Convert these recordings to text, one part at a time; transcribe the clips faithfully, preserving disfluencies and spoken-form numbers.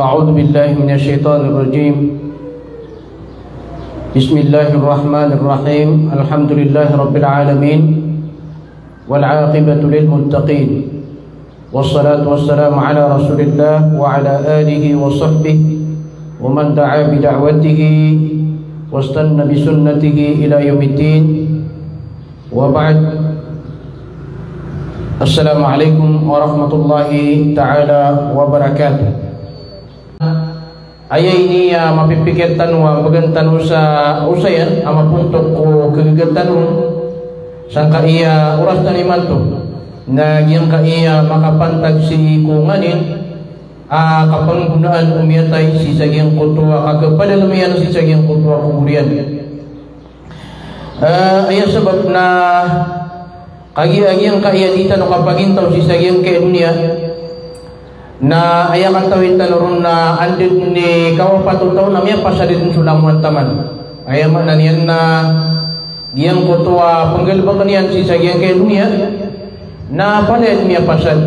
أعوذ بالله من الشيطان الرجيم. بسم الله الرحمن الرحيم. الحمد لله رب العالمين. والعاقبة للمتقين. والصلاة والسلام على رسول الله وعلى آله وصحبه ومن دعا بدعوته واستن بسنته إلى يوم الدين. وبعد. السلام عليكم ورحمة الله تعالى وبركاته. Aya ini a mapipikir tano a bgan tano sa osayan a mapontok ko kagaga tano sangkai a oras tano imanto. Na giyangkai a makapantag sii ko nganin a kapanggonaan o miyatay sii sa giyangkoto a kakapadalm iyan sii sa giyangkoto a kobor iyan. Eh, aya sabap na kagiya giyangkai a di tano kapagintaw sii sa giyangkai a doniya, na aya katawi tano ron na anda dn i kawapat o taw na miyapasad dn so langowan taman. Aya maana niyan na giyangkoto a pnggalbkn iyan sii sa giyangkai a doniya na palaya dn miyapasad.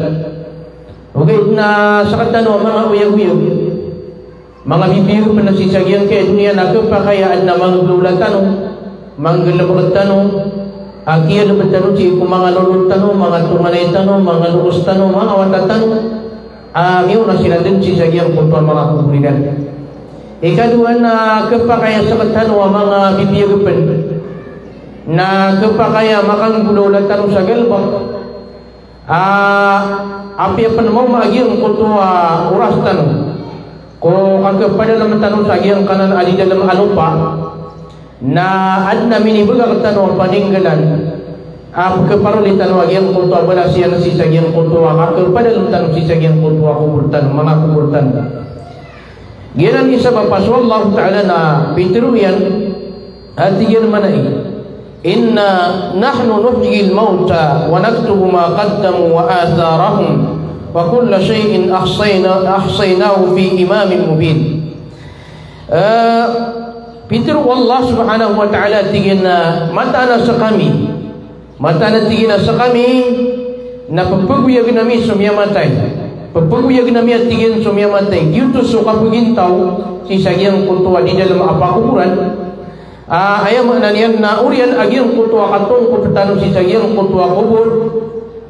Ogaid na sktano a manga oyagoyag, manga bibiyag pn sii sa giyangkai a doniya na khapakay a adn a manga golaola tano, manga galbk tano, a kiyalbd tano sii ko manga lolot tano, manga tonganay tano, manga loks tano, manga wata tano, a miyaona siran dn sii sa giyangkoto a manga kobor iran. Ikadowa na khapakay a sktano a manga bibiyag pn na khapakay a manga golaola tano sa galbk, a apiya pn maoma a giyangkoto a oras tano ko kakapadalm tano sa giyangkanan a di dalm a lopa, na adn a minibgak tano a paninggalan a pkhaparoli tano a giyangkoto a balas iyan sii sa giyangkoto a kakapadalm tano sii sa giyangkoto a kobor tano, manga kobor tano. Giyanan i sabap a so Allah Ta'ala na pitharo iyan a tig iyan manay, "Inna nahnu nuhyil mawta wa naktubu ma qaddamu wa atharahum wa kulla shay'in ahsayna-, ahsaynahu fi imamin mubin." Eh, pitharo o Allah Subhanahu wa Ta'ala, tig iyan a mataan a skami, mataan a tig iyan a skami na pphagoyagn ami so miyamatay. Pphagoyagn ami a tig iyan so miyamatay. Giyoto so kapagintaw sii sa giyangkoto a di dalm a pakoboran. Ah, aya maana niyan na oriyan a giyangkoto a katongkop tano sii sa giyangkoto a kobor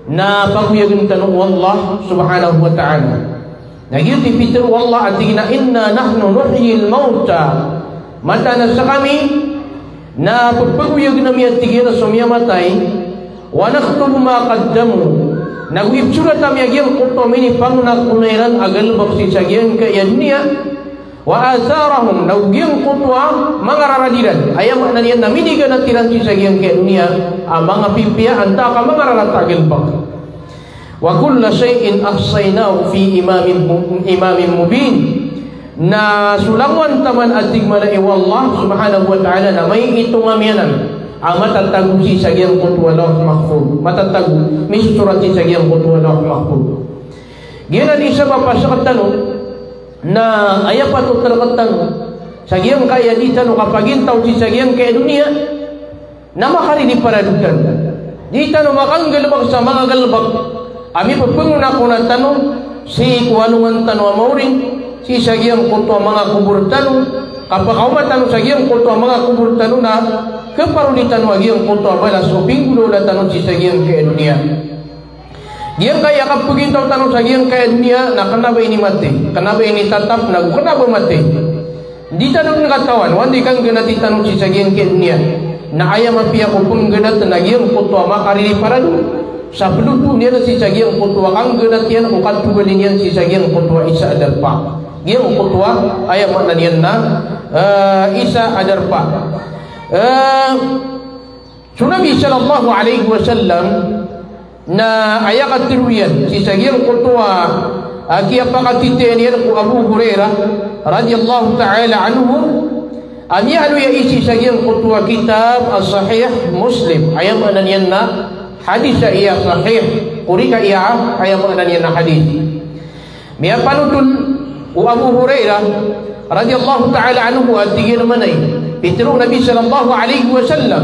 na pagoyagn tano o Allah Subhanahu wa Ta'ala. Na giyoto i pitharo o Allah a tig iyan a, "Inna nahnu nuhyil mawta." Mataan a skami na pphagoyagn ami a tig iyan a so miyamatay, "wa naktubu ma qaddamu." Nago ipzorat ami a giyangkoto a minipangona-kona iran a galbk sii sa giyangkai a doniya, "wa atharahum," nago giyangkoto a manga rarad iran. Aya maana niyan na miniganat iran sii sa giyangkai a doniya a manga pipiya antaa ka manga rarata a galbk. "Wa kulla shay'in ahsaynahu fi imamin mu-, imamin mubin." Na so langowan taman a tig manay o Allah Subhanahu wa Ta'ala na maiitong ami anan a matatago sii sa giyangkoto a Lawh Mahfudh. Matatago, misosorat sii sa giyangkoto a Lawh Mahfudh. Giyanan i sabap a sktano na aya patot rktano sa giyangkai a di tano kapagintaw sii sa giyangkai a doniya na makaririparado tano. Di tano makanggalbk sa manga galbk a mipphangonakona tano sii ko alongan tano a maori, sii sa giyangkoto a manga kobor tano, ka pkaoma tano sa giyangkoto a manga kobor tano na khaparoli tano a giyangkoto a balas o pinggolawla tano sii sa giyangkai a doniya. Giyangkai a kapagintaw tano sa giyangkai a doniya na kna ba ini mathay, kna ba ini tatap, nago kna ba mathay. Di tano dn katawan o anda i kangganati tano sii sa giyangkai a doniya. Na aya mapiya ko pngganat na giyangkoto a makaririparado sa ploto niyan sii sa giyangkoto a kangganat iyan ko katogalin iyan sii sa giyangkoto a isa a darpa. Giyangkoto a aya maana niyan na, eh, isa a darpa. Eh, So Nabi sallallahu alaihi wasallam na aya katharo iyan sii sa giyangkoto a, a kiyapakatitayan iyan ko Abu Hurairah radhiyallahu ta'ala anhu, a miyaaloy aya sii sa giyangkoto a kitab a Sahih Muslim. Aya maana niyan na hadith a iya sahih, korek a iya, aya maana niyan na hadith. Miyapanotol o Abu Hurairah radhiyallahu ta'ala anhu a tig iyan manay, pitharo o Nabi sallallahu alaihi wasallam,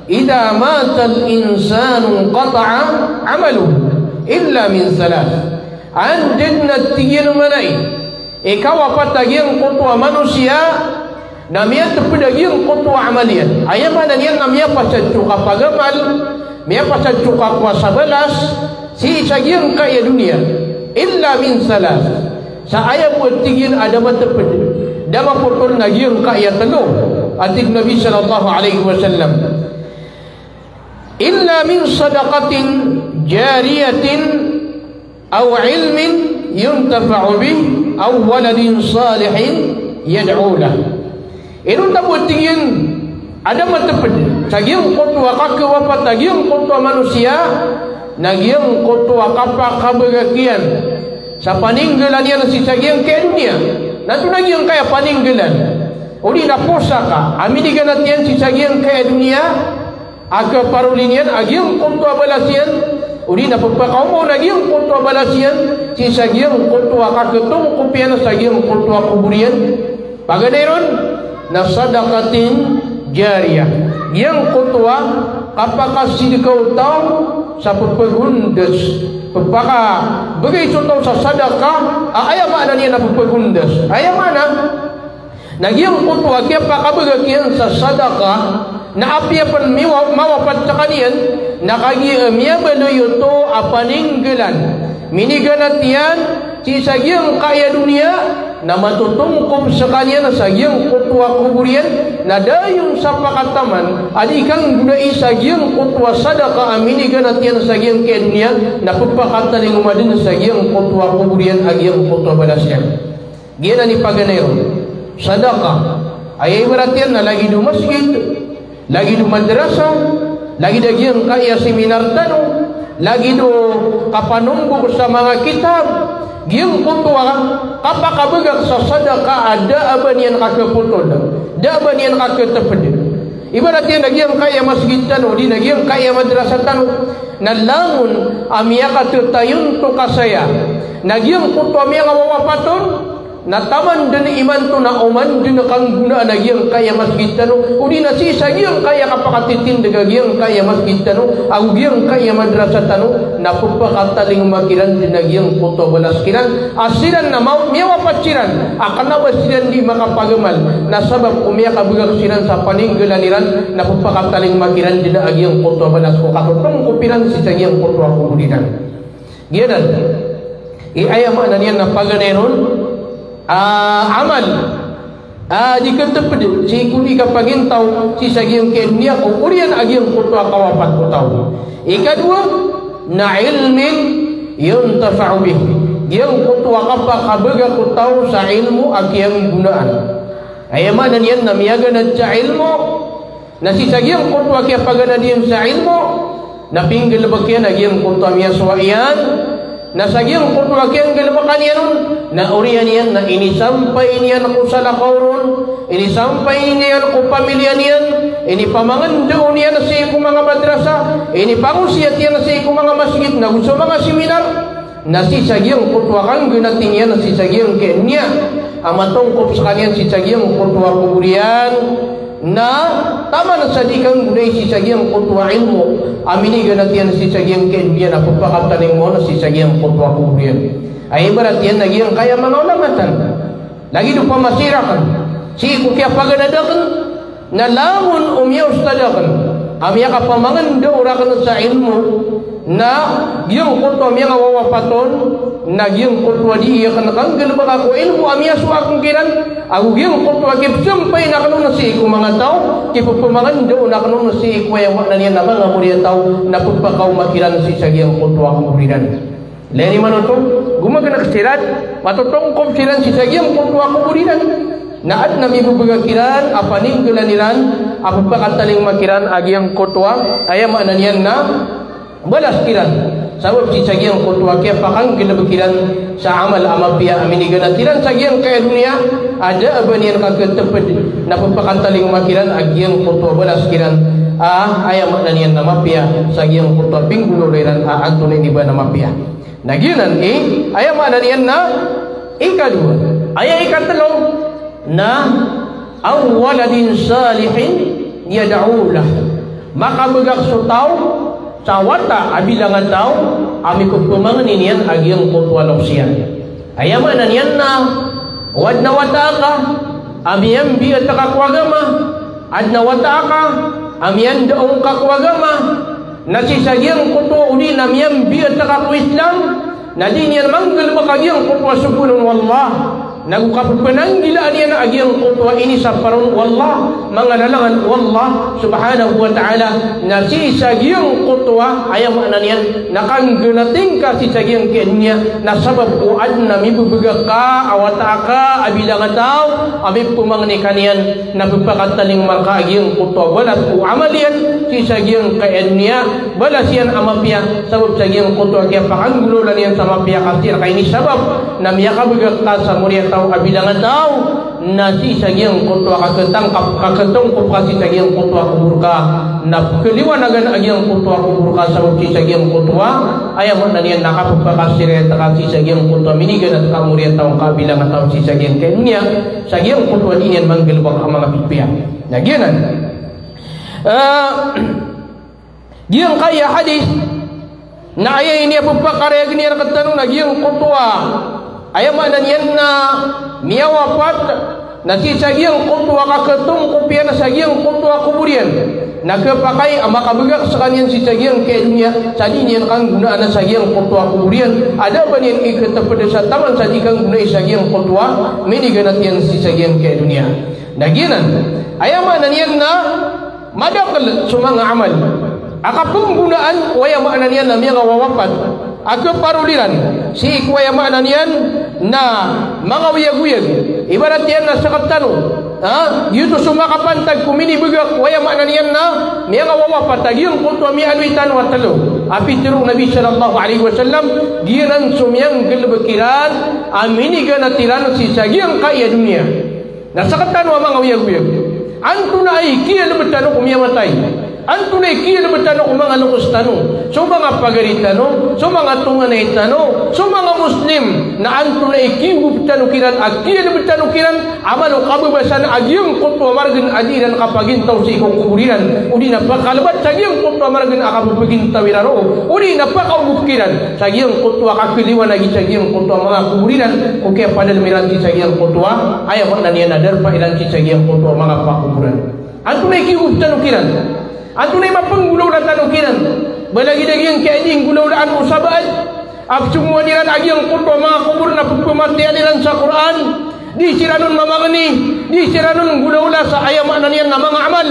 "Idha matal insanu inqata'a amaluhu illa min thalath." Anda dn a tig iyan manay Ikawapat a giyangkoto a manosiya na miyatpd a giyangkoto a amal iyan. Aya maana niyan na miyapasad so kapagamal, miyapasad so kakowa sa balas sii sa giyangkaya doniya. Illa min thalath. Sa aya bo a tig iyan a da matpd, da mapotol na giyangkaya tlo a tig o Nabi sallallahu alaihi wasallam. Illa min sadaqatin jariyatin aw ilmin yuntafa'u bih aw waladin salihin yad'u lah. Inonta bo tig iyan a da matpd sa giyangkoto a kakawapat a giyangkoto a manosiya na giyangkoto a kapakabagak iyan sa paninggalan iyan sii sa giyangkaya doniya. Na antonaa giyangkaya paninggalan? Odi na posaka a miniganat iyan sii sa giyangkaya doniya a kaparoli niyan a giyangkoto a balas iyan, odi na pphakaoma on a giyangkoto a balas iyan sii sa giyangkoto a kakatongkop iyan sa giyangkoto a kobor iyan. Paganay ron na sadaqatin jariyah. Giyangkoto a kapakasidka o taw sa pphagondas, pphakabgay so taw sa sadaqah a aya maana niyan na pphagondas. Aya maana na giyangkoto a kiyapakabagak iyan sa sadaqah na apiya pn miwa-, mawapat skaniyan na kagiya miyabaloy oto a paninggalan, miniganat iyan sii sa giyangkaya doniya, na matotongkop skaniyan sa giyangkoto a kobor iyan, na dayon sa pakataman a di kanggonai sa giyangkoto a sadaqah a miniganat iyan sa giyangkaya doniya, na pphakatalingoma dn sa giyangkoto a kobor iyan a giyangkoto a balas iyan. Giyanan i paganay ron. Sadaqah. Aya ibarat iyan na lagid o masgit, lagid o madrasa, lagid a giyangkaya seminar tano, lagid o kapanombok sa manga kitab, giyangkoto a kapakabagak sa sadaqah a da a ba niyan kakapotol, da a ba niyan kakatpd. Ibarat iyan a giyangkaya masgit tano, odi na giyangkaya madrasa tano, na langon a miyakatatayon to kasaya na giyangkoto a miyangawawapat on, na taman dn imanto na oman dn kanggonaan a giyangkaya masgit tano, odi na sii sa giyangkaya kapakatitindg a giyangkaya masgit tano, ago giyangkaya madrasa tano, na pphakatalingoma kiran dn a giyangkoto a balas kiran, a siran na ma-, miyawapat siran, a kna ba siran di makapagamal, na sabap ko miyakabagak siran sa paninggalan iran, na pphakatalingoma kiran dn a giyangkoto a balas ko katotongkop iran sii sa giyangkoto a kobor iran. Giyanan i aya maana niyan na paganay ron a amal a di katpd sii ko di kapagintaw sii sa giyangkaya doniya ko oriyan a giyangkoto a kawapat ko taw. Ikadowa na ilmin yuntafa'u bih. Giyangkoto a kapakabagak o taw sa ilmo a kiyanggonaan. Aya maana niyan na miyaganad sa ilmo, na sii sa giyangkoto a kiyapaganad iyan sa ilmo, na pinggalbk iyan a giyangkoto a miyasowa iyan, na sa giyangkoto a kiyanggalbkan iyan on, na oriyan iyan na inisampay niyan ko salakaw ron, inisampay niyan ko pamilya niyan, inipamangndao niyan sii ko manga madrasa, inipangosiyat iyan sii ko manga masgit, na go so manga seminar, na sii sa giyangkoto a kangganati niyan sii sa giyangkaya doniya a matongkop skaniyan sii sa giyangkoto a kobor iyan, na taman sa di kanggonai sii sa giyangkoto a ilmo a miniganat iyan sii sa giyangkaya doniya na pphakatalingoma on sii sa giyangkoto a kobor iyan. Aya ibarat iyan na giyangkaya manga ulama tano, lagid o pamasir akn sii ko kiyapaganad akn, na langon o miyaostad akn a miyakapamangndao rakn sa ilmo, na giyangkoto a miyangawawapat on, na giyangkoto a di akn kanggalbka ko ilmo a miyasowa akn kiran, ago giyangkoto a kipsampayan akn on sii ko manga taw, kipphamagandaon akn on sii ko aya maana niyan na manga mori a taw, na pphakaoma kiran sii sa giyangkoto a kobor iran. Lagid imanto, gomagnak siran, matotongkop siran sii sa giyangkoto a kobor iran. Na adn a mibbgay kiran a paninggalan iran a pphakatalingoma kiran a giyangkoto a, aya maana niyan na balas kiran. Sabap sii sa giyangkoto a kiyapakanggalbk iran sa amal a mapiya a miniganat iran sa giyangkaya doniya a da a ba niyan kakatpd, na pphakatalingoma kiran a giyangkoto a balas kiran a, aya maana niyan na mapiya sa giyangkoto a pinggolawla iran a antonaa i di ba na mapiya. Na giyanan i, aya maana niyan na ikadowa. Aya ikatlo na aw waladin salihin yad'u lah. Makabagak so taw sa wata a bilang a taw a mikopphamangni niyan a giyangkoto a loks iyan. Aya maana niyan na O adn a wata aka a miyambiat ka ko agama, adn a wata aka a miyandaong ka ko agama, na sii sa giyangkoto a odi na miyambiat ka ko Islam, na di niyan manggalbk a giyangkoto a sogoon o Allah, nago kappananggilaan iyan a giyangkoto a inisapar on o Allah, manga lalangan o Allah subhanahu wa ta'ala, na sii sa giyangkoto a, aya maana niyan, na kanggnati ngka sii sa giyangkai a doniya, na sabap ko adn a mibebegak ka a wata aka a bilang a taw a mipemangni ka niyan, na pepakatalingoma rka a giyangkoto a balas o amal iyan sii sa giyangkai a doniya, balas iyan a mapiya, sabap sa giyangkoto a kiyapakanggolawla niyan sa mapiya ka sii rka inisabap, na miyakabegak ka sa mori a taw a bilang a taw, na sii sa giyangkoto a kaketangkap, kaketongkop ka sii sa giyangkoto a kobor ka, na pekeliwanagan a giyangkoto a kobor ka sabap sii sa giyangkoto a, aya maana niyan na kapepakasiriyat ka sii sa giyangkoto a miniganat ka a mori a taw ka a bilang a taw sii sa giyangkai a doniya, sa giyangkoto a di niyan manggalbk a manga pipiya. Na giyanan. Eh, Giyangkai a hadith na aya ini a pepakarayag iyan rektano na giyangkoto a, aya maana niyan na miyawapat, na sii sa giyangkoto a kaketongkop iyan sa giyangkoto a kobor iyan, na kepakay a makabegak sekaniyan sii sa giyangkai a doniya, sa di niyan kanggonaan sa giyangkoto a kobor iyan, a da a ba niyan iketeped sa taman sa di kanggonai sa giyangkoto a miniganat iyan sii sa giyangkai a doniya. Na giyanan, aya maana niyan na madakl so manga amal a kapenggonaan o, aya maana niyan na miyangawawapat a keparol iran sii ko, aya maana niyan na manga oyagoyag. Ibarat iyan na sektano, ha? Giyoto so makapantag ko minibegak o, aya maana niyan na miyangawawapat a giyangkoto a miyaaloy tano a telo a pitero o Nabi sallallahu alaihi wasallam, giyanan so miyanggalbk iran a miniganat iran sii sa giyangkai a doniya. Na sektano a manga oyagoyag, antonaa i kiyaleb tano ko miyamatay? Antonaa i kiyaleb tano ko manga loks tano, so manga pagari tano, so manga tonganay tano, so manga Muslim? Na antonaa i kiyogop tano kiran a kiyaleb tano kiran a malo kabebasan a giyangkoto a margen a di iran kapagintaw sii ko kobor iran, odi na pakalebat sa giyangkoto a margen a kapepagintaw iran roo, odi na pakaogop kiran sa giyangkoto a kakeliwanagi sa giyangkoto a manga kobor iran, ko kiyapadalem iran sii sa giyangkoto a, aya maana niyan na darpa iran sii sa giyangkoto a manga pakoboran. Antonaa i kiyogop tano kiran? Antonaa i mapenggolawla tano kiran? Ba lagid a giyangkai a di nggolawlaan o sabaad a pesomowan iran a giyangkoto a manga kobor na pepematiyan iran sa Qur'an, di siran on mamangni, di siran on nggolawla sa, aya maana niyan na manga amal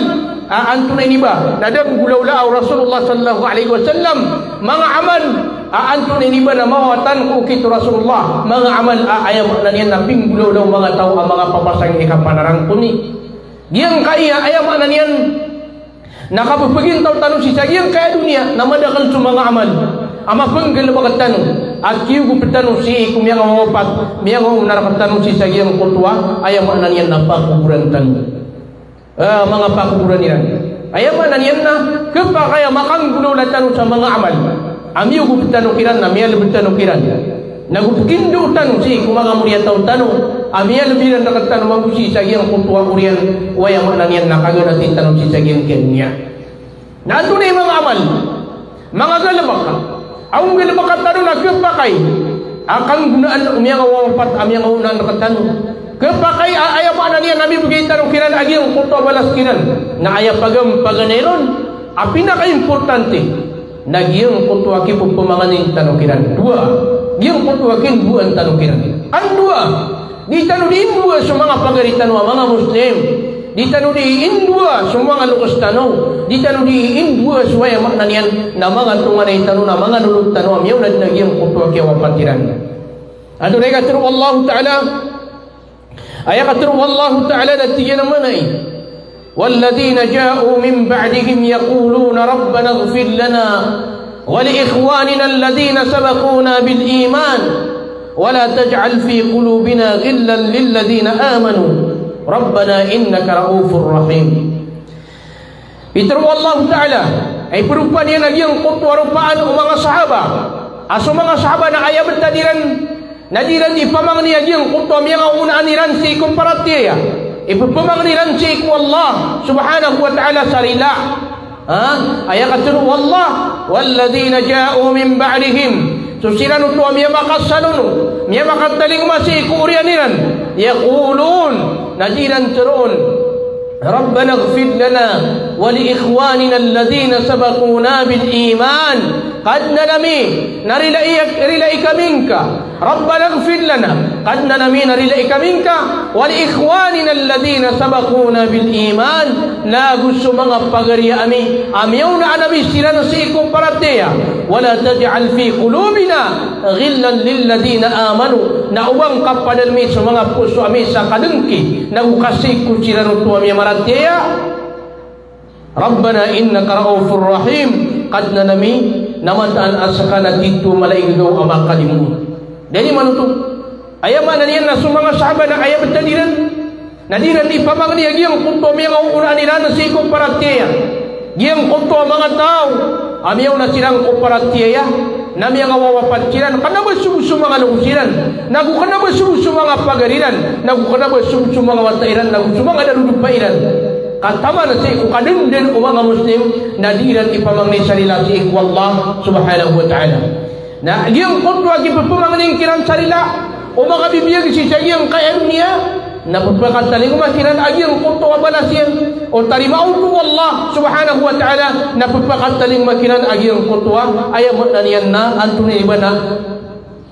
a antonaa ini ba na da nggolawlaa o Rasulullah sallallahu alaihi wasallam, manga amal a antonaa ini ba na mawatan ko okit o Rasulullah, manga amal a, aya maana niyan na pinggolawla o manga taw a manga papasang i kapanarangkoni. Giyangkai a, aya maana niyan na kapepagintaw tano sii sa giyangkai a doniya na madakl so manga amal a mapenggalebek tano a kiyogop tano sii ko miyangawawapat, miyangaonar tano sii sa giyangkoto a, aya maana niyan na pakoboran tano. Eh, manga pakoboran iran. Aya maana niyan na kepakay a makanggolawla tano sa manga amal a miyogop tano kiran, a miyaleb tano kiran. Nago pekindoon tano sii ko manga mori a taw tano a miyaleb iran rektano mambo sii sa giyangkoto a oriyan o, aya maana niyan na kaganati tano sii sa giyangkai a doniya. Na antonaa i manga amal, manga galebek a onggalebek tano na kepakay a kanggonaan o miyangawawapat a miyangaonar rektano? Kepakay a, aya maana niyan na mibegay tano kiran a giyangkoto a balas kiran. Na aya pagampaganay ron a pinakaimportante na giyangkoto a kipepemangnin tano kiran. Dowa, giyangkoto a kindoan tano kiran. An dowa, di tano di indoa so manga pagari tano a manga Muslim. Di tano di indoa so manga loks tano. Di tano di indoa so, aya maana niyan na manga tonganay tano, na manga lolot tano a miyaona dn a giyangkoto a kiyawapat iran. Antonaa i katharo o Allahu Ta'ala? Aya katharo o Allahu Ta'ala na tig iyan a maana i: والذين جاءوا من بعدهم يقولون ربنا اغفر لنا ولإخواننا الذين سبقونا بالإيمان ولا تجعل في قلوبنا غلا للذين آمنوا ربنا إنك رءوف رحيم. Pitharo o Allahu Ta'ala, a iperopa niyan a giyangkoto a ropaan o manga sahaba, a so manga sahaba na aya btad iran na di iran ipamangni a giyangkoto a miyangaonaan iran sii ko paratiyaya, ipepamangni iran sii ko Allah subhanahu wa ta'ala sa rila. Ha? Aya katharo o Allah, والذين جاءوا من بعدهم. So siran oto a miyamakasan on, miyamakatalingoma sii ko oriyan iran, Yaqulun, na di iran tharoon, "Rabbana ighfir lana wa li ikhwanina alladhina sabaquna bil iman." Kadnan ami, na rilai, rilai kami ngka. "Rabbana ighfir lana." Kadnan ami, na rilai kami ngka. "Wa li ikhwanina alladhina sabaquna bil iman." Na go so manga pagariya ami a miyaona ami siran sii ko paratiyaya. "Wa la taj'al fi qulubina ghillan lilladhina amanu." Na oba ngka padalmi so manga poso ami sa kadngki, na go kasii ko siran oto a miyamaratiyaya. "Rabbana innaka ra'ufur rahim." Kadnan ami, na mataan a ska na tito mala i gagaw a makalimo. Dani manoto. Aya maana niyan na so manga sahaba na aya btad iran, na di iran ipamangni a giyangkoto a miyangaoona iran sii ko paratiyaya. Giyangkoto a manga taw a miyaona siran ko paratiyaya, na miyangawawapat siran, kna ba so, so manga loks iran, na go kna ba so, so manga pagari ran, na go kna ba so, so manga wata iran, na go so manga darodopa iran. Ka taman sii ko kadndn o manga Muslim, na di iran ipamangni sa rila sii ko Allah subhanahu wa ta'ala. Na giyangkoto a kipphmangni kiran sa rila o manga bibiyag sii sa giyangkaya doniya, na pphakatalingoma kiran a giyangkoto a balas iyan o tarimaa oto o Allah subhanahu wa ta'ala, na pphakatalingoma kiran a giyangkoto a, aya maana niyan na antonaa i ba na,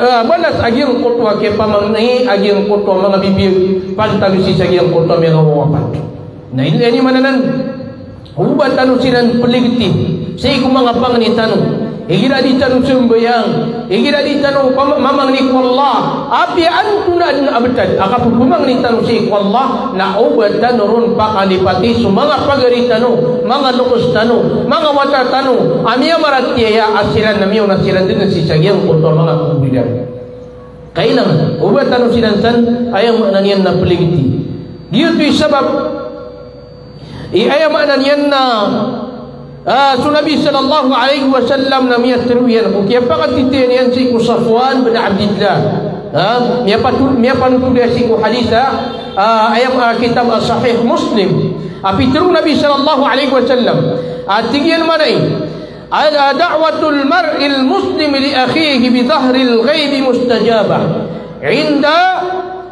ah, balas a giyangkoto a kiyapamangni a giyangkoto a manga bibiyag pantag sii sa giyangkoto a miyangawawapat. Na ilay niyo man anan, oba tano siran pligti sii ko manga pangni tano. Igira di tano sambayang, igira di tano pam-, mamangni ko Allah, apiya antonaa dn a btad a kapphamangni tano sii ko Allah, na oba tano ron pakalipati so manga pagari tano, manga loks tano, manga wata tano a miyamaratiyaya a siran na miyaona siran dn sii sa giyangkoto a manga kobor iran. Kailangan oba tano siran san, aya maana niyan na pligti. Giyoto i sabap i aya maana niyan na, ah, so Nabi sallallahu alaihi wasallam na miyatharo iyan ko kiyapakatitayan iyan sii ko Safwan bin Abdillah. Ah, miyapatu-, miyapanotol iyan sii ko hadith, ah, aya, ah, kitab a Sahih Muslim. A pitharo o Nabi sallallahu alaihi wasallam, a tig iyan mambo a, "Da'watul mar'il muslimi li akhihi bi dhahril ghaibi mustajabah. Inda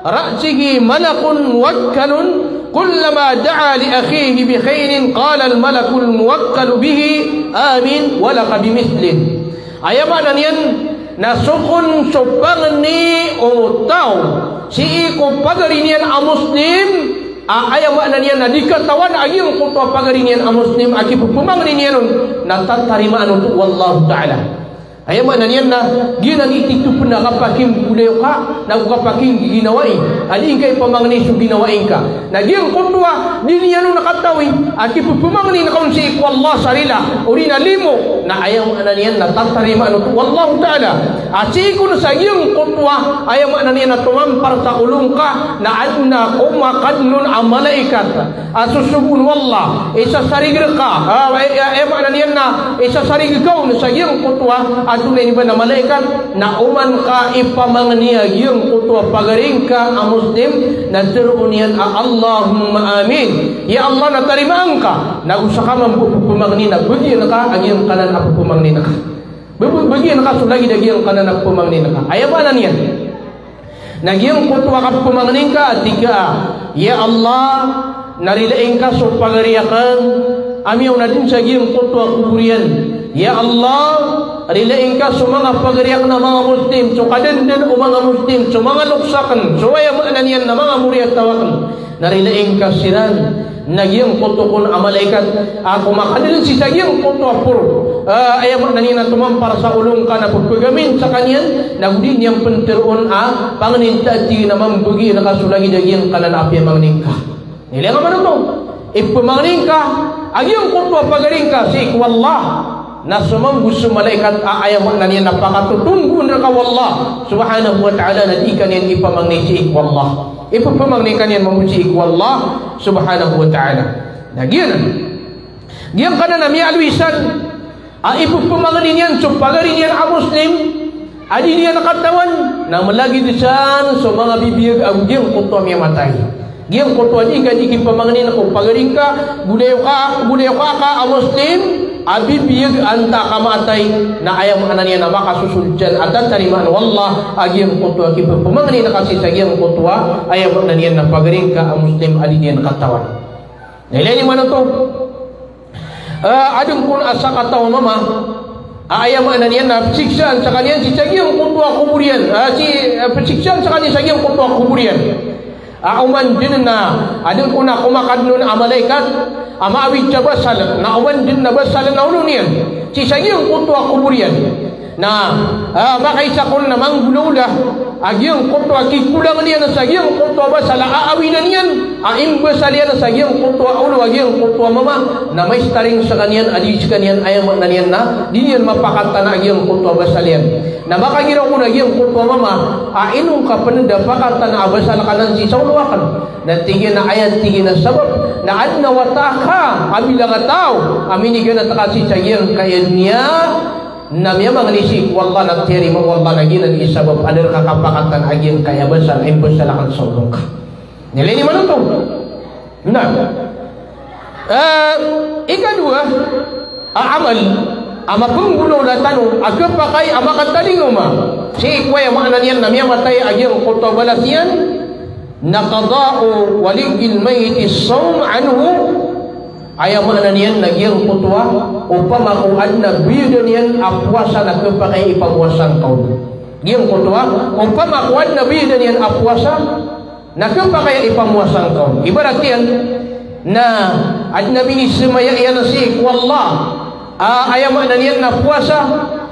ra'sihi malakun muwakkalun, kullama da'a li akhihi bi khairin, qalal malakul muwakkalu bihi, amin, wa laka bi mithlih." Aya maana niyan na so kon so pangni o taw sii ko pagari niyan a Muslim, a, aya maana niyan na di katawan a giyangkoto a pagari niyan a Muslim a kipphmangni niyan on, na tatarimaan oto o Allahu Ta'ala. Aya maana niyan na giyanan i titho pn a kapakinggodayoka, na go kapakinggiginawai a di ngka ipamangni so ginawai ngka. Na giyangkoto a di niyan on katawi a kipphmangni ngka on sii ko Allah sa rila, odi na limo, na aya maana niyan na tatarimaan oto o Allahu Ta'ala. A sii kon sa giyangkoto a, aya maana niyan na tomampar sa olo ngka, na adn a komakadn on a malaikat a sosogoon o Allah, isasarig rka, a, aya, aya maana niyan na isasarig ka on sa giyangkoto a, antonaa i ba na malaikat, na oman ka ipamangni a giyangkoto a pagari ngka a Muslim, na tharoon iyan a, "Allahumma amin." Ya Allah, na tarimaan ka. Na go ska mambo pphmangni na bagian ka a giyangkanan a pphmangnin ka. Ba-, ba-, bagian ka so lagid a giyangkanan a pphmangnin ka. Aya maana niyan na giyangkoto a kapphmangni ngka a tig ka a, "Ya Allah, na rilai ngka so pagari akn a miyaona dn sa giyangkoto a kobor iyan. Ya Allah, rilai ngka so manga pagari akn a manga Muslim, so kadndn o manga Muslim, so manga loks akn, so aya maana niyan na manga moriyataw akn. Na rilai ngka siran." Na giyangkoto kon a malaikat a komakadn sii sa giyangkoto a poro, a, aya maana niyan na tomampar sa olo ngka na pphagamin skaniyan, na go di niyan pn tharoon a pangnin ta, tig iyan a mambo bagian ka so lagid a giyangkanan a piyamangni ngka. Ilay nga man oto, ipmangni ngka a giyangkoto a pagari ngka sii ko Allah. Na so mambo so malaikat a, aya maana niyan na pakatotonggoon rka o Allah subhanahu wa ta'ala, na di ka niyan ipamangni sii ko Allah. Ipphmangni ka niyan mambo sii ko Allah subhanahu wa ta'ala. Na giyanan, giyangkanan a miyaaloy san a ipphmangni niyan so pagari niyan a Muslim a di niyan katawan, na malagid san so manga bibiyag ago giyangkoto a miyamatay. Giyangkoto a di ngka di kipamangnin ko pagari ngka, godayoka, godayoka ka a Muslim, a bibiyag antaa ka matay, na aya maana niyan na makasosold san a tatarimaan o Allah a giyangkoto a kipepemangnin ka sii sa giyangkoto a aya maana niyan na pagari ngka a Muslim a di niyan katawan. Na ilay niyo man oto. Ah, adn kon a sakataw a mama a aya maana niyan na psiksaan skaniyan sii sa giyangkoto a kobor iyan. Ah, si, ah, psiksaan skaniyan sa giyangkoto a kobor iyan. Ah, oman dn na adn kon a komakadn on a malaikat a maawid sa basal, na oman dn na basal na olo niyan sii sa giyangkoto a kobor iyan. Na, ah, makaisa kon na manggolawla a giyangkoto a kikolang iyan sa giyangkoto a basal a awidan iyan a imbasal iyan sa giyangkoto a olo a giyangkoto a mama, na maistaring skaniyan a di skaniyan, aya maana niyan na di niyan mapakatana a giyangkoto a basal iyan. Na makagiraw kon a giyangkoto a mama a ino ngka pn da pakatana a basal ka nan sii sa olo akn. Na tig iyan a aya tig iyan a sabap na adn a wata ka a bilang a taw a miniganat ka sii sa giyangkaya doniya, na miyamangni sii ko Allah na tiyarima o Allah na giyanan i sabap a da rka kapakatana a giyangkaya basal a imbasal akn sa olo ngka. Na ilay niyo man oto. Na, eh, ikadowa a amal a mapnggolawla tano a khapakay a makatalingoma sii ko aya maana niyan na miyamatay a giyangkoto a balas iyan, na qada'u waliyil mayyiti sawm anhu. Aya maana niyan na giyangkoto a opama ko adn a biyadan iyan a powasa na khapakay a ipamowasa ngka on. Giyangkoto a opama ko adn a biyadan iyan a powasa na khapakay a ipamowasa ngka on. Ibarat iyan na adn a minisamaya iyan sii ko Allah a, aya maana niyan na powasa,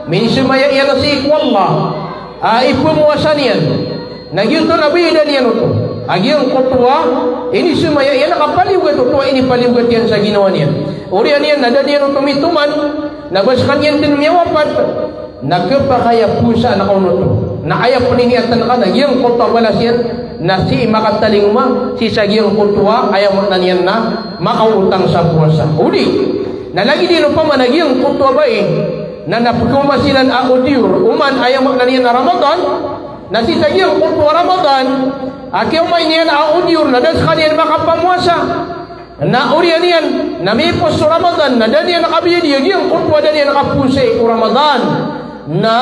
minisamaya iyan sii ko Allah a ipamowasa niyan. Na giyoto na biyadan iyan oto a giyangkoto a inisamaya iyan a kapaliyogat oto a inipaliyogat iyan sa ginawa niyan. Oriyan iyan na da niyan oto mitoman, na ba skaniyan dn miyawapat, na khapakay a powasaan ka on oto. Na aya pn i niyatan ka na giyangkoto a balas iyan na sii makatalingoma sii sa giyangkoto a aya maana niyan na makaotang sa powasa. Odi na lagid iyan opama na giyangkoto a bai na, na pkhaoma siran a odd year oman aya maana niyan na Ramadan, na sii sa giyangkoto a Ramadan a kiyaoma niyan a odd year na da skaniyan makapamowasa. Na oriyan iyan na miyaipos so Ramadan na da niyan kabiyadi a giyangkoto a da niyan kapowasai ko Ramadan, na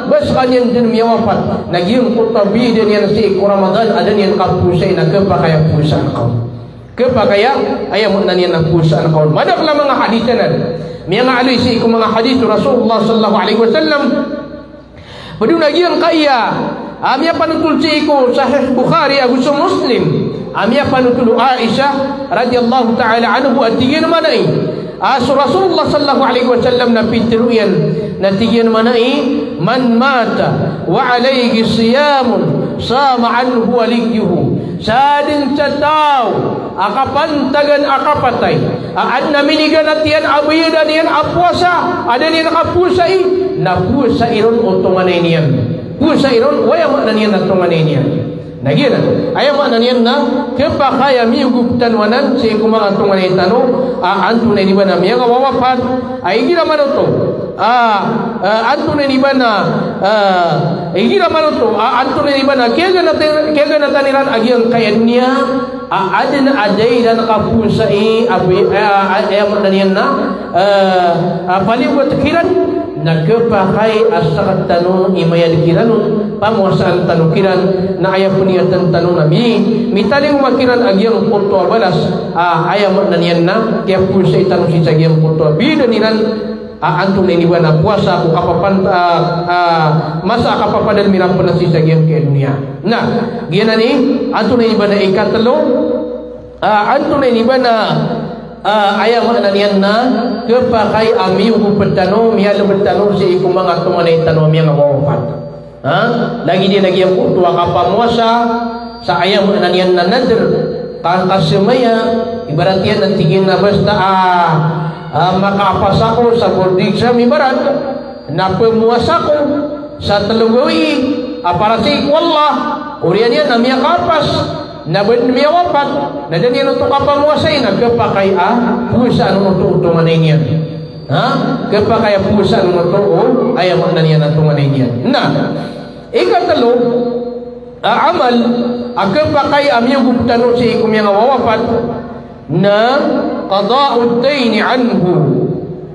ba skaniyan dn miyawapat, na giyangkoto a biyadan iyan sii ko Ramadan a da niyan kapowasai na khapakay a powasaan ka on. Khapakay a aya maana niyan na powasaan ka on. Madakl a manga hadith anan. Miyangaaloy sii ko manga hadith o Rasulullah sallallahu alaihi wasallam. Pd on a giyangkaya a miyapanotol sii ko Sahih Bukhari ago so Muslim a miyapanotol o Aisha radhiyallahu ta'ala anha a tig iyan a manay a so Rasulullah sallallahu alaihi wasallam na pitharo iyan na tig iyan a manay, "Man mata wa alayhi siyamun sama anhu waliyuhu." Sadn sa taw a kapantagan a kapatay a adn a miniganat iyan a biyadan iyan a powasa a da niyan kapowasai, na powasai ron o tonganay niyan. Powasai ron o aya maana niyan na tonganay niyan. Na giyanan, aya maana niyan na khapakay a miyogop tano anan sii ko manga tonganay tano a antonaa i ba na miyangawawapat, a igira man oto a, a, antonaa i ba na, a, igira man oto a antonaa i ba na kiyaganatan, kiyaganatan iran a giyangkaya doniya a adn a da iran kapowasai a bi-, a, a, aya maana niyan na, a, a, paliyogat kiran, na khapakay a sktano i mayad kiran on, pamowasaan tano kiran, na aya pn i niyatan tano na mi-, mitalingoma kiran a giyangkoto a balas a aya maana niyan na kiyapowasai tano sii sa giyangkoto a biyadan iran a antonaa i ba na powasa ko kapapan-, a, a, masa a kapapadalm iran pn sii sa giyangkaya doniya. Na giyanan i antonaa i ba na ikatlo, a, antonaa i ba na, a, aya maana niyan na khapakay a miyogop tano, miyalm tano sii ko manga tonganay tano a miyangawawapat. Ha? Lagid iyan a giyangkoto a kapamowasa sa aya maana niyan na nadr, ka-, kasamaya, ibarat iyan na tig iyan a basta a, a, makaapas ako sa board exam ibarat, na pmowasa ako sa tlo gawii a para sii ko Allah, oriyan iyan na miyakaapas, na ba dn miyawapat, na da niyan oto kapamowasai, na khapakay a powasaan on oto o tonganay niyan. Ha? Khapakay a powasaan on oto o aya maana niyan na tonganay niyan. Na ikatlo a amal a khapakay a miyogop tano sii ko miyangawawapat na qada'ud dayni anhu.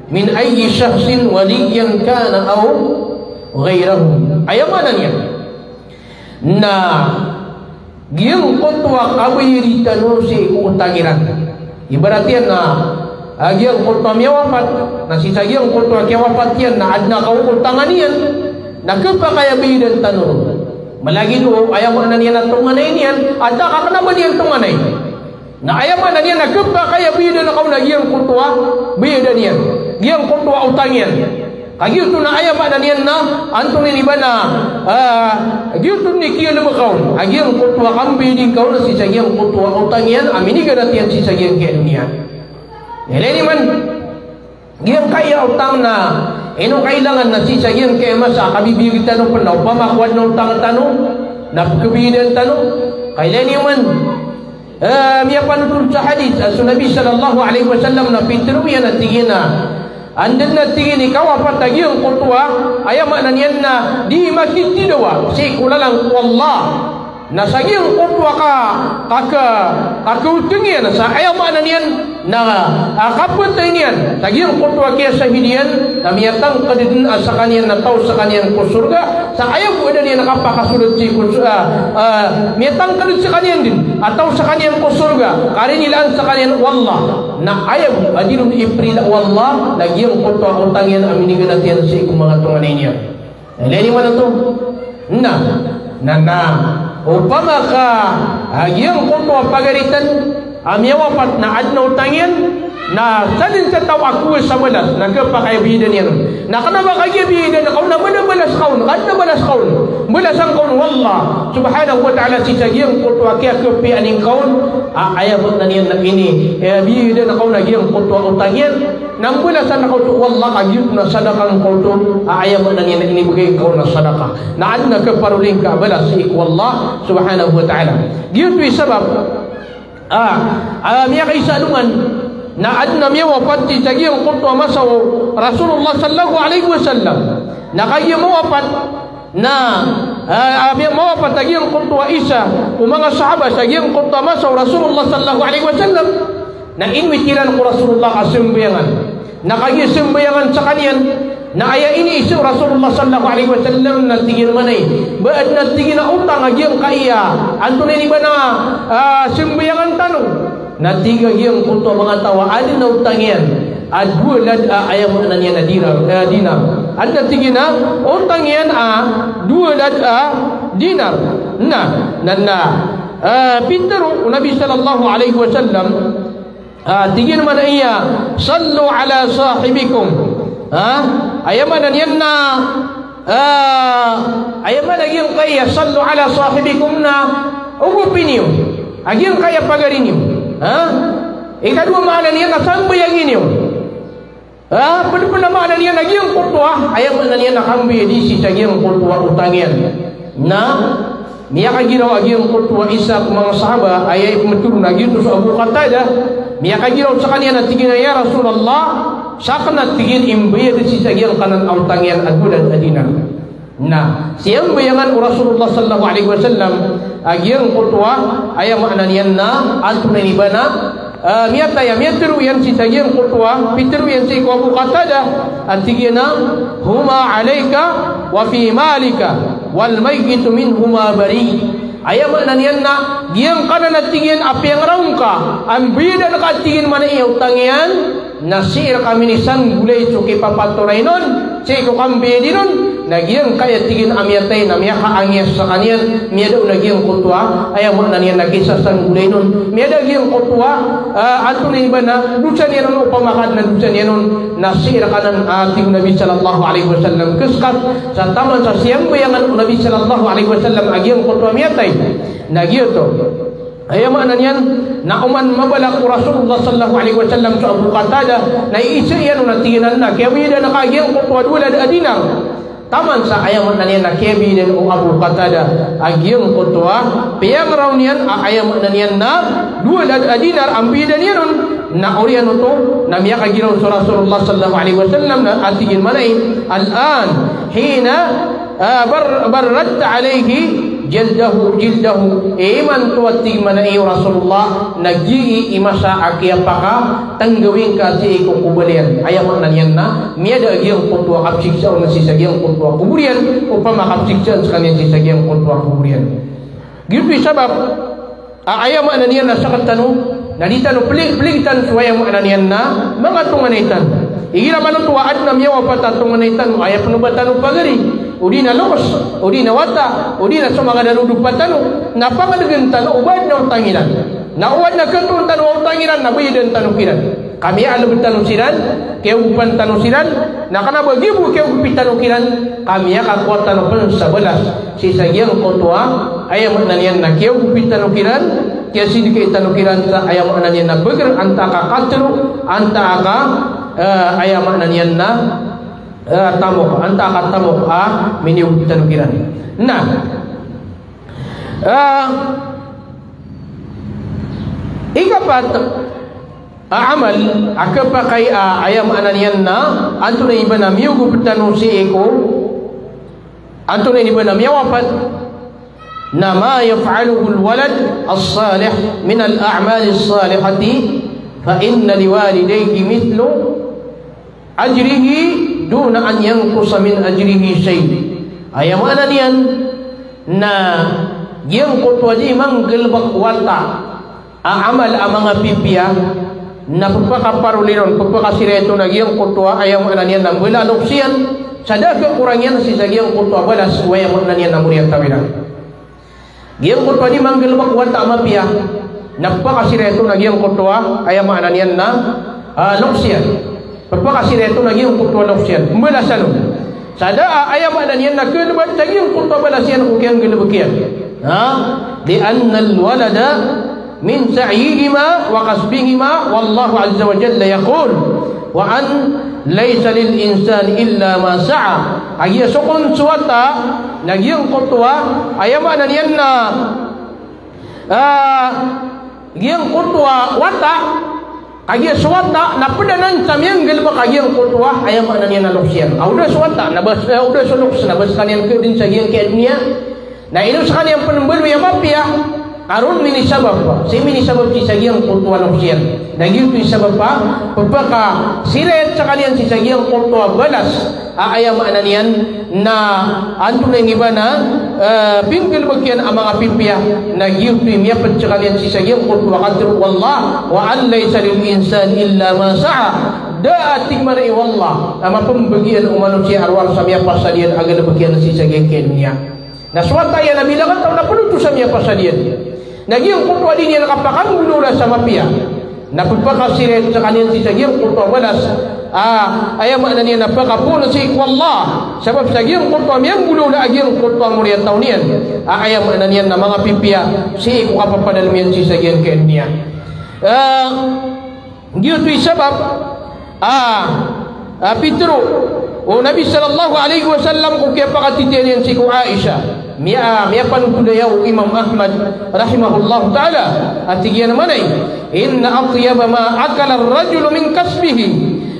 Min ayyi shakhsin, waliyyan kana aw ghayrahu. Aya maana niyan na giyangkoto a kabayadi tano sii ko otang iran. Ibarat iyan na, ah, giyangkoto a miyawapat, na sii sa giyangkoto a kiyawapat iyan na adn a kaotangan iyan, na khapakay a bayadan tano ron. Malagid o aya maana niyan na tonganay niyan, antaa ka kna ba niyan tonganay. Na aya maana niyan na khapakay a bayadan ka on a giyangkoto a bayadan iyan, giyangkoto a otang iyan. Ka giyoto na aya maana niyan na antonaa ini ba na, ah, giyoto i kiyalbka on a giyangkoto a kambayadi ngka on sii sa giyangkoto a otang iyan a miniganat iyan sii sa giyangkai a doniya. Ilay niyo man, giyangkai a otang na ino kailangan na sii sa giyangkai a masa a kabibiyag tano pn na opama ko adn a otang tano na pkhabayadan tano. Ka ilay niyo man, eh, miyapanotol sa hadith a so Nabi sallallahu alaihi wasallam na pitharo iyan a tig iyan a anda dn a tig iyan i kawapat a giyangkoto a, aya maana niyan na di makitidawa sii ko lalan ko Allah. Na sa giyangkoto a ka, ka, ka, kakaotang iyan, sa aya maana niyan na, ah, kapatay niyan, sa giyangkoto a kiyasahid iyan, na miyatangkd dn a skaniyan na taw skaniyan ko sorga, sa aya bo a da niyan kapakasold sii ko so-, ah, ah, miyatangkd skaniyan dn a taw skaniyan ko sorga, ka rinilaan skaniyan o Allah. Na aya bo a di ron iprila o Allah na giyangkoto a otang iyan a miniganat iyan sii ko manga tonganay niyan. Ilay niyo man oto. Na, na, na opama ka a giyangkoto a pagari tano a miyawapat na adn a otang iyan, na sadn sa taw a kowaa sa balas, na khapakay a bayadan iyan on. Na kna ba kagiya bayadan ka on na mada balas ka on, ka adn a balas ka on. Balasan ka on o Allah subhanahu wa ta'ala sii sa giyangkoto a kiyakhapiyaan ingka on a, aya maana niyan na ini, eh, bayadan ka on a giyangkoto a otang iyan. Na mbalasan ka oto o Allah ka giyoto na sadaka ngka oto a, aya maana niyan na inibgay ngka on a sadaka. Na adn a kaparoli ngka a balas sii ko Allah subhanahu wa ta'ala. Giyoto i sabap a, a, miyakaisa alongan na adn a miyawapat sii sa giyangkoto a masa o Rasulullah sallallahu alaihi wasallam. Na kagiya mawapat na, ah, ah, miya-, mawapat a giyangkoto a isa o manga sahaba sa giyangkoto a masa o Rasulullah sallallahu alaihi wasallam. Na inwit iran ko Rasulullah a sambayangan. Na kagiya sambayangan skaniyan, na aya iniiza o Rasulullah sallallahu alaihi wasallam na tig iyan manay, ba adn a tig iyan a otang a giyangkai a, antonaa ini ba na, ah, sambayangan tano. Na tig a giyangkoto a manga taw a adn a otang iyan a dowa lad a, aya maana niyan na dirar, eh, dinar. Adn a tig iyan a otang iyan a dowa lad a dinar. Na, na, na, eh, pitharo o Nabi sallallahu alaihi wasallam, ah, tig iyan manay a, "Sallu ala sahibikum." Ha? Aya maana niyan na, ah, aya maana giyangkai a, "Sallu ala sahibikum," na ogopi niyo a giyangkai a pagari niyo. Ha? Ikadowa maana niyan na sambayangi niyo. Ha? Pd pn a maana niyan a giyangkoto a, aya maana niyan na kambayadi sii sa giyangkoto a otang iyan. Na miyakagiraw a giyangkoto a isa ko manga sahaba, aya ipmtharo na giyoto so Abu Qatada, miyakagiraw skaniyan a tig iyan a, "Ya Rasulullah, sakn a tig iyan imbayad sii sa giyangkanan a otang iyan a dowa lad a dinar." Na siyambayangan o Rasulullah sallallahu alaihi wasallam a giyangkoto a, aya maana niyan na antonaa ini ba na, ah, miyatay a miyatharo iyan sii sa giyangkoto a, pitharo iyan sii ko Abu Qatada, a tig iyan a, "Huma alaika wa fi malika, wal mayyitu minhuma bari." Aya maana niyan na giyangkanan a tig iyan a piyangraw ngka a mbayadan ka a tig iyan manay a otang iyan, na sii rka minisanggolayay so kipapatorayn on sii ko kambayadi ron, na giyangkaya tig iyan a miyatay na miyakaangiyas skaniyan, miyada on a giyangkoto a, aya maana niyan na kisasanggolayn on, miyada a giyangkoto a, ah, antonaa ini ba na dosa niyan on, opama ka adn a dosa niyan on, na sii rka nan, ah, tig o Nabi sallallahu alaihi wasallam, kskas sa taman sa siyambayangan o Nabi sallallahu alaihi wasallam a giyangkoto a miyatay. Na giyoto. Aya maana niyan na oman mabalak o Rasulullah sallallahu alaihi wasallam so Abu Qatada, na iisa iyan on a tig iyan a kiyabayadan ka a giyangkoto a dowa lad a dinar. Taman sa aya maana niyan na kiyabayadan o Abu Qatada a giyangkoto a piyangraw niyan a aya maana niyan na dowa lad a dinar a mbayadan iyan on, na oriyan oto na miyakagiraw so Rasulullah sallallahu alaihi wasallam na a tig iyan manay, "Al-an, hina, ah, bar-, barradta alaihi Jildahu, jildahu. Imanto a tig mambo o Rasulullah, na giyai i masa a kiyapakatanggawi ngka sii ko kobal iyan. Aya maana niyan na miyada a giyangkoto a kapsiksa on sii sa giyangkoto a kobor iyan, opama kapsiksa on skaniyan sii sa giyangkoto a kobor iyan. Giyoto i sabap a aya maana niyan na sktano, na di tano pli-, pligtan so aya maana niyan na manga tonganay tano. Igira man oto a adn a miyawapat a tonganay tano, aya pn o ba tano pagari, odi na loks, odi na wata, odi na so manga darodopa tano, na pangnngkn tano o ba adn a otang iran. Na o adn a katoon tano a otang iran, na bayadan tano kiran. Ka miyaalb tano siran, kiyaogopan tano siran, na kna ba giya bo kiyaogopi tano kiran, ka miyakakowa tano pn sa balas sii sa giyangkoto a, aya maana niyan na kiyaogopi tano kiran, kiyasidkai tano kiran sa aya maana niyan na bagr antaa ka katharo, antaa ka, eh, aya maana niyan na, eh, tamok, antaa ka tamok a miniyogopi tano kiran. Na, eh, ikapat, a amal a khapakay a, aya maana niyan na antonaa i ba na miyogop tano sii ko, antonaa i ba na miyawapat, na ma yaf'aluhul walad as-salih minal a'malis salihati, fa inna liwalidayhi mithlu ajrihi duna an yanqusa min ajrihi shay'. Aya maana niyan na giyangkoto a dii manggalbk wata a amal a manga pipiya, na pphakaparoli ron, pphakasirayan on a giyangkoto a, aya maana niyan na mbala a loks iyan, sa da a khakorang iyan sii sa giyangkoto a balas o, aya maana niyan na moriyataw iran. Giyangkoto a dii manggalbk wata a mapiya, na pphakasirayan on a giyangkoto a, aya maana niyan na, ah, loks iyan. Pphakasirayan on a giyangkoto a loks iyan. Mbalasan on. Sa da a, aya maana niyan na khalbat sa giyangkoto a balas iyan ko kiyanggalbk iyan. Ha? Li'annal walada min sa'yihima wa kasbihima, wallahu azza wa jalla yaqul, wa an laysa lil insani illa ma sa'a. A giya so kon so wata, na giyangkoto a, aya maana niyan na, ah, giyangkoto a wata, kagiya so wata na pd anan sa miyanggalbk a giyangkoto a, aya maana niyan na loks iyan. A o da so wata na ba, eh, o da so loks na ba skaniyan khadn sa giyangkaya doniya. Na ino skaniyan pn mbaloy a mapiya, ka ron minisabap, sii minisabap sii sa giyangkoto a loks iyan. Na giyoto i sabap a pphakasirayan skaniyan sii sa giyangkoto a balas a, aya maana niyan na antonaa i ba na, eh, pinggalbk iyan a manga pipiya, na giyoto i miyapd skaniyan sii sa giyangkoto a katharo o Allah, wa an laysa lil insani illa ma sa'a. Da a tig mambo o Allah a mapmbagian o manosiya a rowar sa miyapasad iyan a galbk iyan sii sa giyangkaya doniya. Na so wata iyan a bilangataw na pd oto sa miyapasad iyan. Na giyangkoto a dii niyan kapakanggolawlaa sa mapiya, na pphakasirayan skaniyan sii sa giyangkoto a balas a, aya maana niyan na pakapoon sii ko Allah. Sabap sa giyangkoto a miyanggolawlaa a giyangkoto a moriyataw niyan a, aya maana niyan na manga pipiya, sii ko kapapadalm iyan sii sa giyangkaya doniya. Eh, Giyoto i sabap a, a pitharo o Nabi sallallahu alaihi wasallam ko kiyapakatitiyan iyan sii ko Aisha. Miya, miyapanotol aya o Imam Ahmad rahimahullahu ta'ala. A tig iyan mambo, "Inna atyaba ma akala ar-rajulu min kasbihi,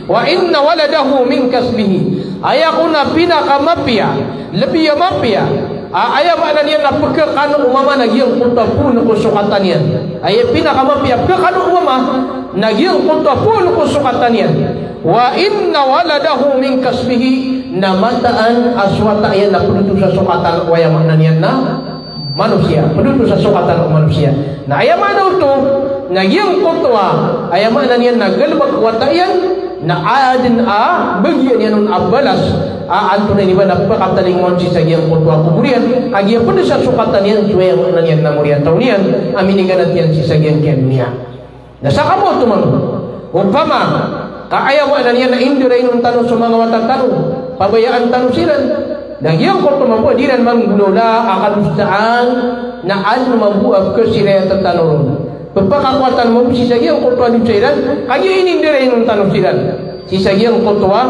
wa inna waladahu min kasbihi." Aya kon a pinakamapiya, lbi a mapiya, a, aya maana niyan na pkhakano o mama na giyangkoto a poon ko sokatan iyan. Aya pinakamapiya a pkhakano o mama na giyangkoto a poon ko sokatan iyan. Wa inna waladahu min kasbihi, na mataan a so wata iyan na pd oto sa sokatan o, aya maana niyan na manosiya. Pd oto sa sokatan o manosiya. Na aya maana oto na giyangkoto a, aya maana niyan na galbk o wata iyan, na adn a bagian iyan on a balas a antonaa i ba na pakatalingoma on sii sa giyangkoto a kobor iyan, a giya pd sa sokatan iyan so, aya maana niyan na moriyataw niyan a miniganat iyan sii sa giyangkaya doniya. Na saka mo oto mambo, opama ka, aya maana niyan na indirainon tano so manga wata tano, pabayaan tano siran, na giyangkoto mambo a di iran manggolawlaa a kadosaan, na adn mambo a pkhasirayat tano ron. Pphakakowa tano mambo sii sa giyangkoto a dosa iran, kagiya inindirainon tano siran sii sa giyangkoto a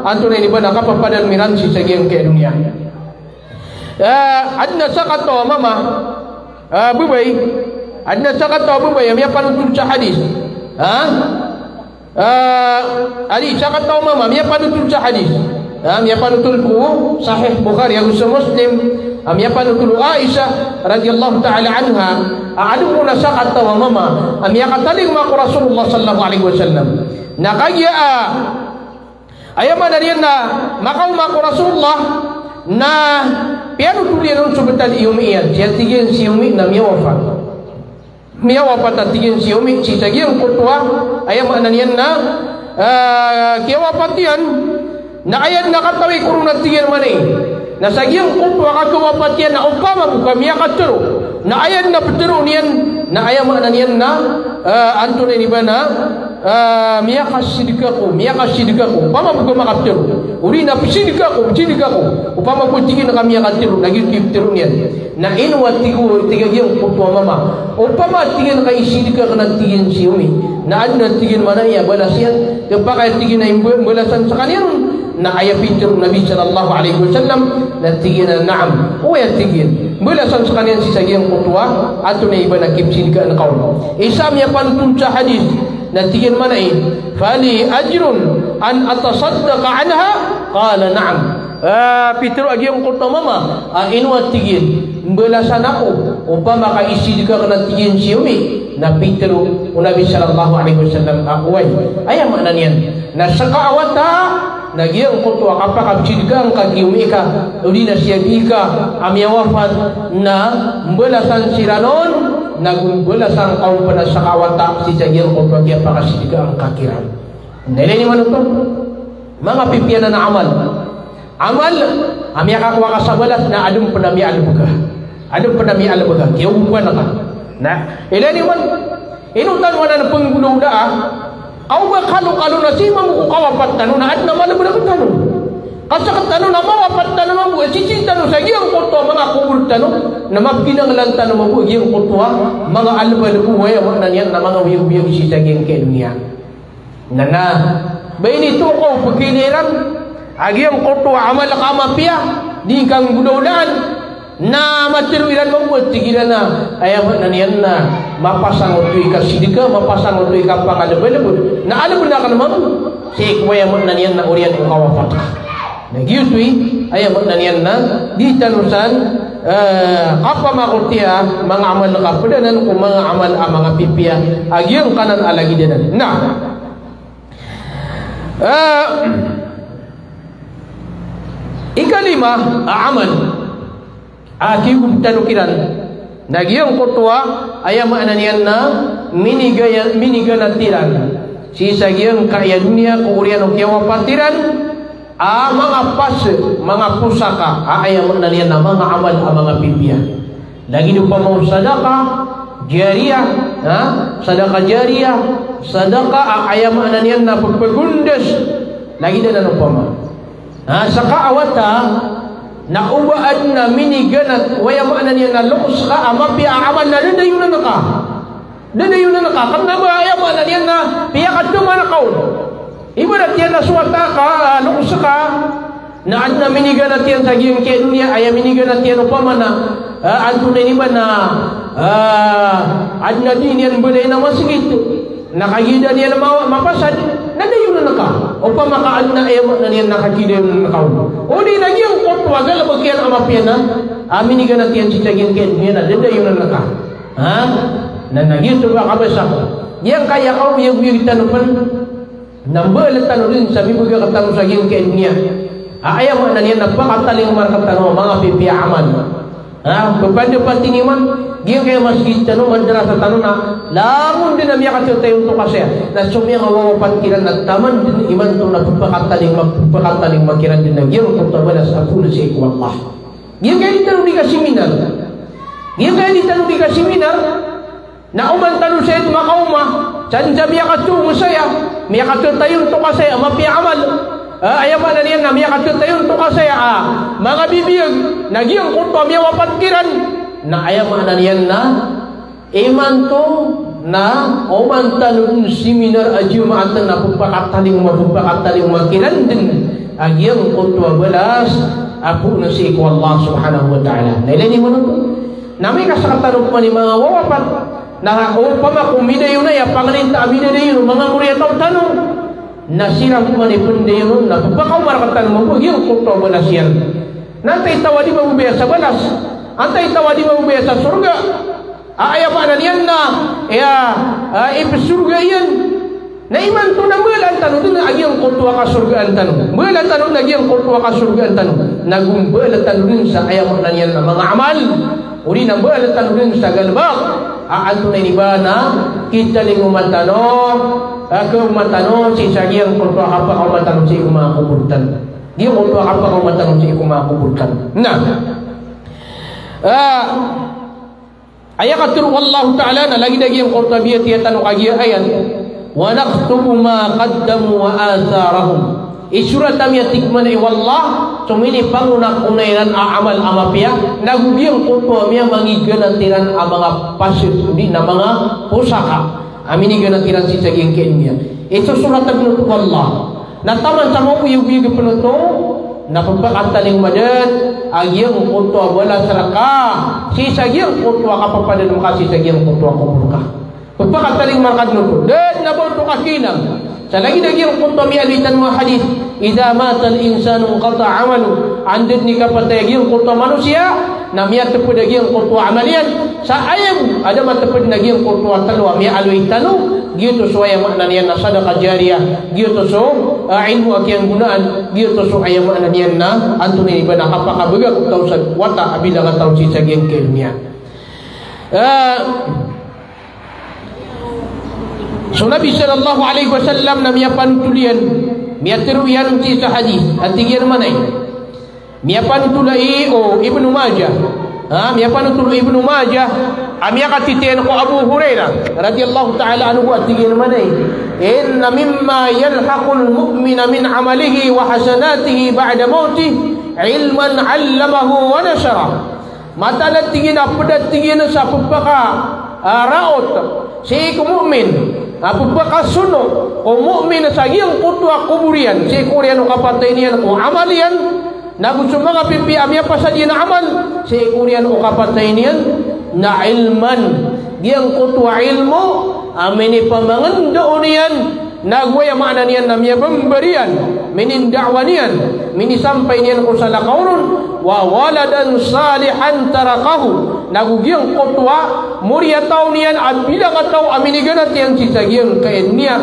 antonaa i ba na kapapadalm iran sii sa giyangkaya doniya. Eh, adn a sakataw a mama, eh, babay, adn a sakataw a babay a miyapanotol sa hadis. Ha? Eh, adi, sakataw a mama a miyapanotol sa hadis. A miyapanotol ko Sahih Bukhari ago so Muslim, a miyapanotol o Aisha radhiyallahu ta'ala anha, a adn on a sakataw a mama a miyakatalingoma ko Rasulullah sallallahu alaihi wasallam. Na kagiya a, aya maana niyan na makaoma ko Rasulullah, na piyanotol iyan on so btad i omi iyan, sii tig iyan si omi na miyawafat. Miyawapat a tig iyan si omi, sii sa giyangkoto a, aya maana niyan na, ah, kiyawapat iyan, na aya dn a katawi ko ron a tig iyan manay. Na sa giyangkoto a kakiyawapat iyan na opama bo ka miyakatero, na aya dn a petero niyan, na aya maana niyan na, ah, antonaa ini ba na, ah, miyakasidka ako, miyakasidka ako, opama bo ka makapetero. Odi na pesidka ako, pesidka ako, opama bo tig iyan ka miyakatero, na giyoto i petero niyan. Na ino a tig o, tig a giyangkoto a mama, opama tig iyan ka isidka akn a tig iyan si omi, na adn a tig iyan manay a balas iyan, kepakay a tig iyan a imbe-, imbalasan skaniyan on, na aya pitero o Nabi sallallahu alaihi wasallam, na tig iyan a na'am. Oway a tig iyan, imbalasan skaniyan sii sa giyangkoto a, antonaa i ba na kipesidkaan ka on. Isa a miyapanotol sa hadith, na tig iyan manay, "Fali ajrun an atasaddaqa anha?" Qala, "Na'am." Ah, pitero a giyangkoto a mama, a ino a tig iyan, imbalasan ako, opama ka isidka akn a tig iyan si omi, na pitero o Nabi sallallahu alaihi wasallam a oway. Aya maana niyan na seka a wata, na giyangkoto a kapakapesidka angka ki omi ka, odi na si abi ka a miyawafat, na imbalasan siran on, na go imbalasan ka on pn a seka a wata, sii sa giyangkoto a kiyapakasidka angka kiran. Na ilay niyo man oto, manga pipiya anan a amal. Amal a miyakakowa ka sa balas na adn pn a miyaalb ka. Adn pn a miyaalb ka, kiyaogopan ka. Na ilay niyo man, ino tano anan a penggolawlaa, a o ba kalokalo na sii mambo ko kawapat tano na adn a maalb rktano. Ka sktano na mawapat tano mambo, sii tano sa giyangkoto a manga kobor tano, na mapinanglan tano mambo giyangkoto a manga albalb o, aya maana niyan na manga wiyag-wiyag sii sa giyangkai a doniya. Na, na, ba initokaw pkhailay iran a giyangkoto a amal ka a mapiya, di ka nggolawlaan, na matero iran mambo a tig iran a, aya maana niyan na mapasang oto i kasidka, mapasang oto i kapangalbalb, na alb akn mambo sii ko, aya maana niyan na oriyan o kawapat ka. Na giyoto i, aya maana niyan na di tano san, eh, kapamakotiya manga amal ka pd anan ko manga amal a manga pipiya a giyangkanan a lagid anan. Na, eh, ikalima a amal a kiyaogopan tano kiran na giyangkoto a, aya maana niyan na minigaya-, miniganat iran sii sa giyangkai a doniya ko oriyan o kiyawapat iran a manga pas, manga posaka, a aya maana niyan na manga amal a manga pipiya. Lagid opama o sadaka jariyah, ha? Sadaka jariyah, sadaka a aya maana niyan na pphgondas. Lagid anan opama. Ha, seka a wata, na o ba adn a miniganat, o aya maana niyan na loks ka a mapiya a amal na dadayonan ka. Dadayonan ka, kna ba aya maana niyan na piyakataman ka on. Ibarat iyan na so wata ka, ah, loks ka, na adn a miniganat iyan sa giyangkai a doniya, aya miniganat iyan opama na, ah, antonaa ini ba na, ah, adn a dii niyan mbalayin a masgit. Na kagiya da niyan ma-, mapasad, na dayonan ka. Opama ka adn a, aya maana niyan na kagiya dayonan ka on. O di na giyangkoto a galbk iyan a mapiya na, a miniganat iyan sii sa giyangkai a doniya na dadayonan ka. Ha? Na, na giyoto ba kabasa ko. Giyangkaya kaoyagoyag tano pn, na mbala tano dn sa mibgay rktano sa giyangkai a doniya. A aya maana niyan na pakatalingoma rktano a manga pipiya a amal. Ha, pphanda pati niyo man, giyangkaya masgit tano, madrasa tano na langon dn a miyakatatayon to kasaya. Na so miyangawawapat kiran na taman dn imanto na pphakatalingoma, pphakatalingoma kiran dn a giyangkoto a balas a poon sii ko Allah. Giyangkaya di tano di kaseminar. Giyangkaya di tano di kaseminar. Na oman tano saya oto makaoma, sa dn sa miyakatatayon saya, miyakatatayon to kasaya a mapiya a amal. Ah, aya maana niyan na miyakatatayon to kasaya a manga bibiyag, na giyangkoto a miyawapat kiran. Na aya maana niyan na imanto na oman tano dn seminar a Jumaat na pphakatalingoma, pphakatalingoma kiran dn a giyangkoto a balas a poon sii ko Allah subhanahu wa ta'ala. Na ilay niyo man oto. Na amay ka sktano pman i manga wawapat, na opama ko midayonaya, pangnin ta a midadayon o manga moriyataw tano. Na siran man i pndayon on na pphakaoma rktano mambo a giyangkoto a balas iyan. Na antaa i taw a di mababaya sa balas? Antaa i taw a di mababaya sa sorga? A, aya maana niyan na, aya, a, ipsorga iyan. Na imanto na mbala tano dn a giyangkoto a kasorgaan tano. Mbala tano na giyangkoto a kasorgaan tano. Na go mbala tano dn sa aya maana niyan na manga amal. Odi na mbala tano dn sa galbk a antonaa ini ba na kitalingoma tano, a, kaoma tano sii sa giyangkoto a kapakaoma tano sii ko manga kobor tano. Giyangkoto a kapakaoma tano sii ko manga kobor tano. Na, a, aya katharo o Allahu Ta'ala na lagid a giyangkoto a biyatiya tano kagiya ayat, "Wa naktubu ma qaddamu wa atharahum." Isorat ami, a tig mambo o Allah, so minipangonakona iran a amal a mapiya, na go giyangkoto a miyamangiganat iran a manga pasad odi na manga posaka a miniganat iran sii sa giyangkai a doniya. Isosorat ami oto o Allah. Na taman sa maoyagoyag pn oto, na pphakatalingoma dn a giyangkoto a balas rka sii sa giyangkoto a kapapadalm ka sii sa giyangkoto a kobor ka. Pphakatalingoma rka dn oto. Da dn a ba oto kakilang. Sa lagid a giyangkoto a miyaaloy tano a hadith, "Idha matal insanu inqata'a amaluh." Anda dn i kapatay a giyangkoto a manosiya, na miyatpd a giyangkoto a amal iyan. Sa aya bo a da matpd na giyangkoto a tlo a miyaaloy tano, giyoto so aya maana niyan na sadaqah jariyah, giyoto so, a, ilmo a kiyanggonaan, giyoto so aya maana niyan na antonaa ini ba na kapakabagak o taw sa wata a bilang a taw sii sa giyangkai a doniya. A, so Nabi sallallahu alaihi wasallam na miyapanotol iyan, miyatharo iyan sii sa hadith, a tig iyan a maana i miyapanotol o Ibnu Majah. Ha, miyapanotol o Ibnu Majah a miyakatitayan ko Abu Hurairah radhiyallahu ta'ala anhu a tig iyan a maana i, "Inna mimma yalhaqul mu'mina min amalihi wa hasanatihi ba'da mawtihi ilman 'allamahu wa nashara." Mataan a tig iyan a pd a tig iyan sa pphaka, a, raot sii ko mu'min, a, pphakasono o mu'min sa giyangkoto a kobor iyan, sii ko oriyan o kapatay niyan, o amal iyan, na go so manga pipiya a miyapasad iyan a amal sii ko oriyan o kapatay niyan, na ilman, giyangkoto a ilmo a minipamangndao niyan, na go aya maana niyan na miyabambar iyan, mininda'wa niyan, minisampay niyan ko salakaw ron, wa waladan salihan tarakahu, na go giyangkoto a moriyataw niyan a bilang a taw a miniganat iyan sii sa giyangkai a doniya,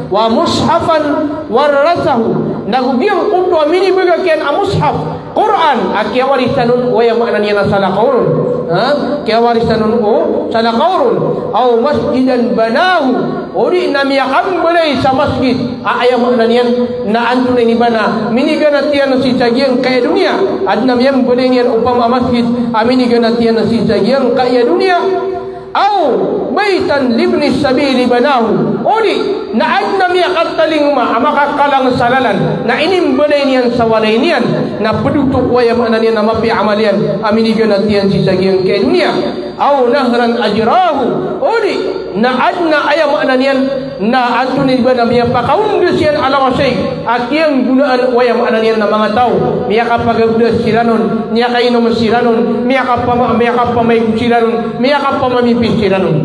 wa mushafan warrathahu, na go giyangkoto a minibagak iyan a mushaf, Qur'an, a kiyawarisan on o aya maana niyan a salakaw ron. Ha? Kiyawarisan on o salakaw ron. Aw masjidan banahu, odi na miyakambalay sa masjid a aya maana niyan na antonaa ini ba na miniganat iyan sii sa giyangkai a doniya. Adn a miyambalay niyan opama a masjid a miniganat iyan sii sa giyangkai a doniya. Aw baitan libni sabili banahu. Odi na adn a miyakatalingoma a makakalang sa lalan na inimbalay niyan sa walay niyan, na pd oto ko aya maana niyan na mapiya a amal iyan a miniganat iyan sii sa giyangkai a doniya. Aw nahran ajrahu. Odi na adn a aya maana niyan na antonaa ini ba na miyapakaondas iyan a lawasayg a kiyanggonaan o aya maana niyan na manga taw, miyakapagagodas siran on, miyakainom siran on, miyakapama-, miyakapamayg siran on, miyakapamamipi siran on.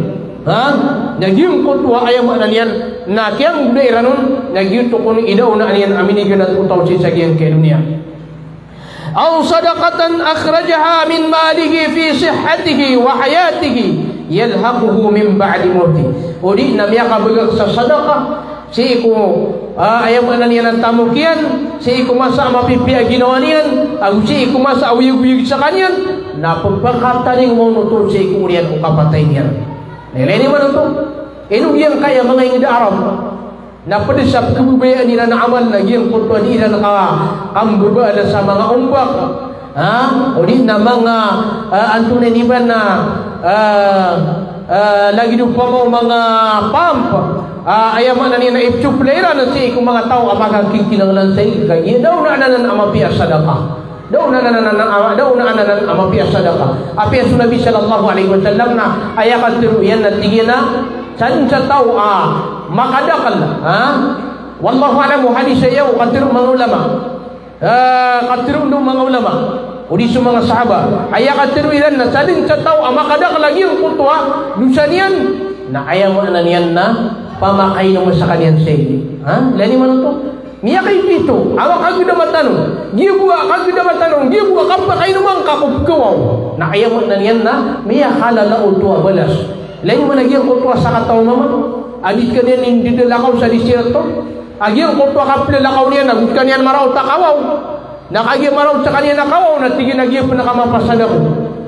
Ha? Na giyangkoto a aya maana niyan na kiyanggonaan iran on, na giyoto kon i daonaan iyan a miniganat o taw sii sa giyangkai a doniya. Aw sadaqatan akhrajaha min malihi fi sihhatihi wa hayatihi yalhaquhu min ba'di mawtihi. Odi na miyakabagak sa sadaqah sii ko, a, aya maana niyan a tamok iyan, sii ko masa a mapipiya a ginawa niyan, ago sii ko masa a oyagoyag skaniyan, na pphakatalingoma on oto sii ko oriyan o kapatay niyan. Na ilay niyo man oto. Ino giyangkaya manga ingd a Arab na pd sa pkhababayaan iran a amal na giyangkoto a di iran ka, kambabaal sa manga ombak. Ha? O di na manga, ah, antonaa ini ba na, ah, ah, lagid opama o manga pump. Ah, aya maana niyan na ipsupply iran sii ko manga taw a makakikinanglan sa ingd. Kagiya da on anan a mapiya a sadaqah. Da on anan a, da on anan a mapiya a sadaqah. Apiya so Nabi sallallahu alaihi wasallam na aya katharo iyan na tig iyan a sadn sa taw a makadakl, ha? Wallahu a'lam, o hadis aya o katharo o manga ulama. Ah, katharo o manga ulama. O di so manga sahaba. Aya katharo iran na sadn sa taw a makadakl a giyangkoto a dosa niyan. Na aya maana niyan na pamakainoman skaniyan sa ig. Ha? Ilaya niyo man oto. Miyakaito-ito a kagdama tano, giya bo a kagdama tano, giya bo a kapakainoman ka ko pkawaw. Na aya maana niyan na miyakalala oto a balas. Ilaya niyo man a giyangkoto a sakataw a mama a di skaniyan indadalakaw sa di siran to. A giyangkoto a kaplalakaw niyan na go skaniyan maraot a kawaw. Na kagiya maraot skaniyan a kawaw na tig iyan a giya pn a kamapasad ako.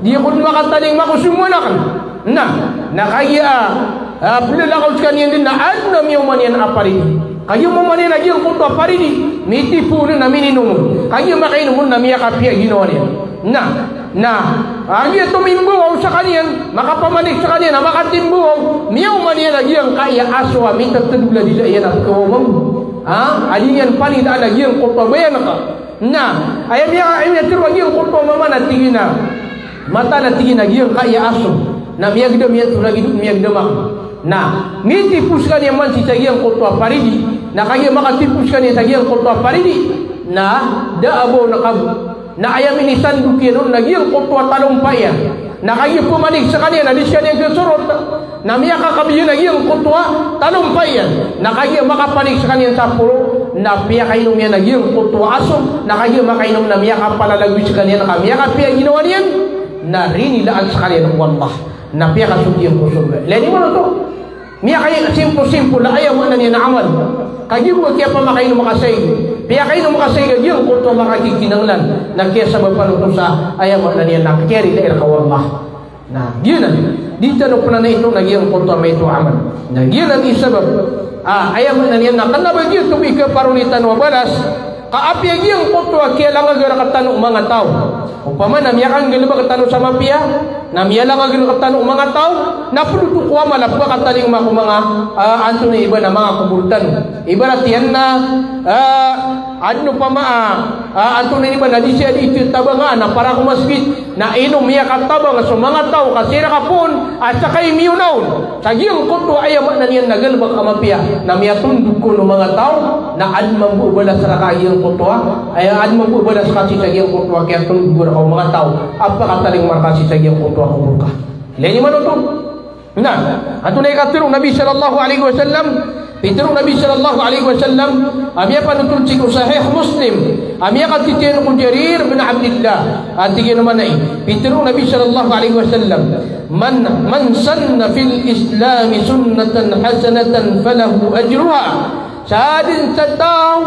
Di ako dn makatalingoma ko somowan akn. Na, na kagiya, ah, plalakaw skaniyan dn na adn a miyaoma niyan a paridi. Kagiya miyaoma niyan a giyangkoto a paridi, mitipo on na mininom on. Kagiya makainom on na miyakapiya ginawa niyan. Na, na, kagiya tomimbawaw skaniyan, makapamanik skaniyan a makatimbawaw, miyaoma niyan a giyangkaya aso a mitatdog a dila iyan a pkawaw mambo. Ha? A di niyan panilaan a giyangkoto a bayan ka. Na, aya miya, aya miyatharo a giyangkoto a mama na tig iyan a, mataan a tig iyan a giyangkaya aso na miyagdam iyan so lagid o miyagdam ako. Na mitipo skaniyan man sii sa giyangkoto a paridi. Na kagiya makatipo skaniyan sa giyangkoto a paridi, na da a ba on kab, na aya minisandok iyan on na giyangkoto a talompa iyan. Na kagiya pmanik skaniyan a di skaniyan kasorot, na miyakakabiyan a giyangkoto a talompa iyan. Na kagiya makapanik skaniyan sa poro, na piyakainom iyan a giyangkoto a aso. Na kagiya makainom na miyakapalalagoy skaniyan ka miyakapiya ginawa niyan. Na rinilaan skaniyan o Allah. Na piyakasok iyan ko sorga. Ilaya niyo man oto. Miyakaya simple-simple a aya maana niyan na amal. Kagiya bo a kiyapamakainoman ka sa ig, piyakainom ka sa ig a giyangkoto a makakikinanglan, na kiyasabapan oto sa aya maana niyan na kiyarilaan ka o Allah. Na giyanan, di tano pn a naito na giyangkoto a maito a amal. Na giyanan i sabap a aya maana niyan na kna ba giyoto i kaparoli tano a balas, ka apiya giyangkoto a kiyalangaga rktano o manga taw. Opama na miyakanggalbk tano sa mapiya, na miyalangag rktano o manga taw, na pd oto ko amal a pkatalingoma ko manga, ah, antonaa i ba na manga kobor tano. Ibarat iyan na, ah, adn opama a, ah, antonaa i ba na di siya di ito tabangan na para ko masgit, na ino miyakatabang so manga taw ka sii rka poon a ska i miyonaon. Sa giyangkoto a aya maana niyan na galbk a mapiya, na miyatondog kon o manga taw, na adn mambo a balas rka a giyangkoto a, aya adn mambo a balas ka sii sa giyangkoto a kiyatondog rka o manga taw a pkatalingoma rka sii sa giyangkoto a kobor ka. Ilaya niyo man oto. Na antonaa i katharo o Nabi sallallahu alaihi wasallam? Pitharo o Nabi sallallahu alaihi wasallam a miyapanothol sii ko Sahih Muslim a miyakatitho iyan ko Jarir bin Abdillah a tig iyan a maana i, pitharo o Nabi sallallahu alaihi wasallam, "Man, man sanna fil Islami sunnatan hasanatan falahu ajruha." Sadn sa taw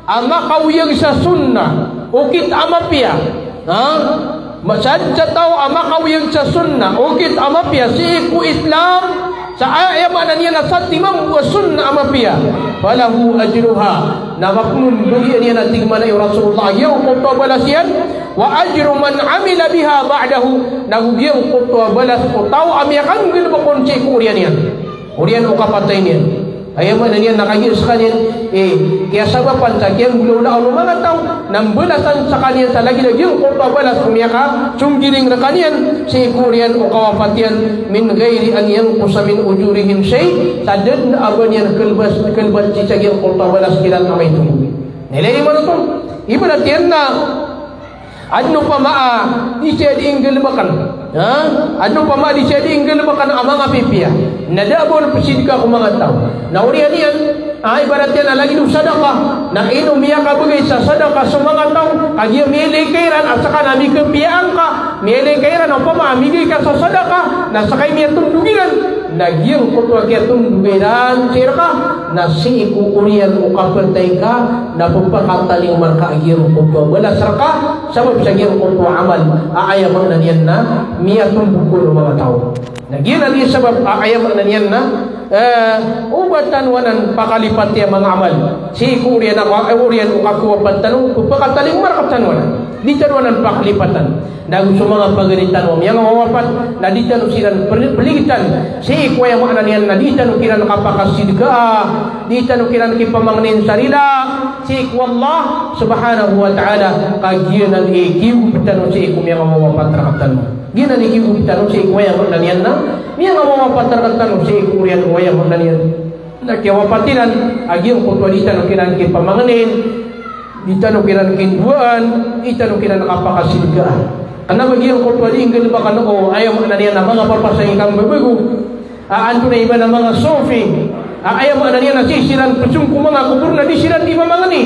a makaoyag sa sunnah, okit a mapiya. Ha? Ma-, sadn sa taw a makaoyag sa sunnah, okit a mapiya sii ko Islam, sa aya maana niyan na satiman bo a sunnah a mapiya. Falahu ajruha. Na mapnondog iyan a tig mambo o Rasulullah a giyangkoto a balas iyan. Wa ajru man amila biha ba'dahu. Na go giyangkoto a balas o taw a miyakanggalbk on sii ko oriyan iyan. Oriyan o kapatay niyan. Aya maana niyan na kagiya skaniyan, eh, kiyasabapan sa kiyanggolawlaan o manga taw, na mbalasan skaniyan sa lagid a giyangkoto a balas o miyakasonggiring rkaniyan sii ko oriyan o kawapat iyan, min ghairi an yanqusa min ujurihim shay', sa da dn a ba niyan kalbat, kalbat sii sa giyangkoto a balas kiran a maito. Na ilaya niyo man oto, ibarat iyan na adn opama a di siya di inggalbkn. Ha? Adn opama a di siya di inggalbkn a manga pipiya. Na da a ba on psidka ko manga taw. Na oriyan iyan, ah, ibarat iyan a lagid o sadaka. Na ino miyakabgay sa sadaka so manga taw. Kagiya miyailay ka iran a ska na mikapiyaan ka. Miyailay ka iran opama a migay ka sa sadaka. Na ska i miyatondog iran. Na giyangkoto a kiyatondog iran sii rka, na sii ko oriyan o kapatay ka, na pphakatalingoma rka a giyangkoto a balas rka, sabap sa giyangkoto a amal a aya maana niyan na miyatondog kon o manga taw. Na giyanan i sabap a aya maana niyan na, eh, o ba tano anan pakalipati a manga amal sii ko oriyan a, eh, oriyan o kakowapat tano, pphakatalingoma rktano anan. Di tano anan pakalipatan. Na go so manga pagari tano a miyangamawapat, na di tano siran pel-, peligitan sii ko aya maana niyan na di tano kiran kapakasidkaa, di tano kiran kipamangnin sa rila sii ko Allah subhanahu wa ta'ala, ka giyanan i kiyogop tano sii ko miyangamawapat rktano. Giyanan i kiyogop tano sii ko aya maana niyan na miyangamawapat rktano sii ko oriyan o aya maana niyan na kiyawapat iran, a giyangkoto a di tano kiran kipamangnin, di tano kiran kindowaan, di tano kiran kapakasidkaan. Kna ba giyangkoto a di inggalbkn o, aya maana niyan na manga papasang i kambabago. A antonaa i ba na manga sufi. A, aya maana niyan na sii siran psong ko manga kobor na di siran di mamangni.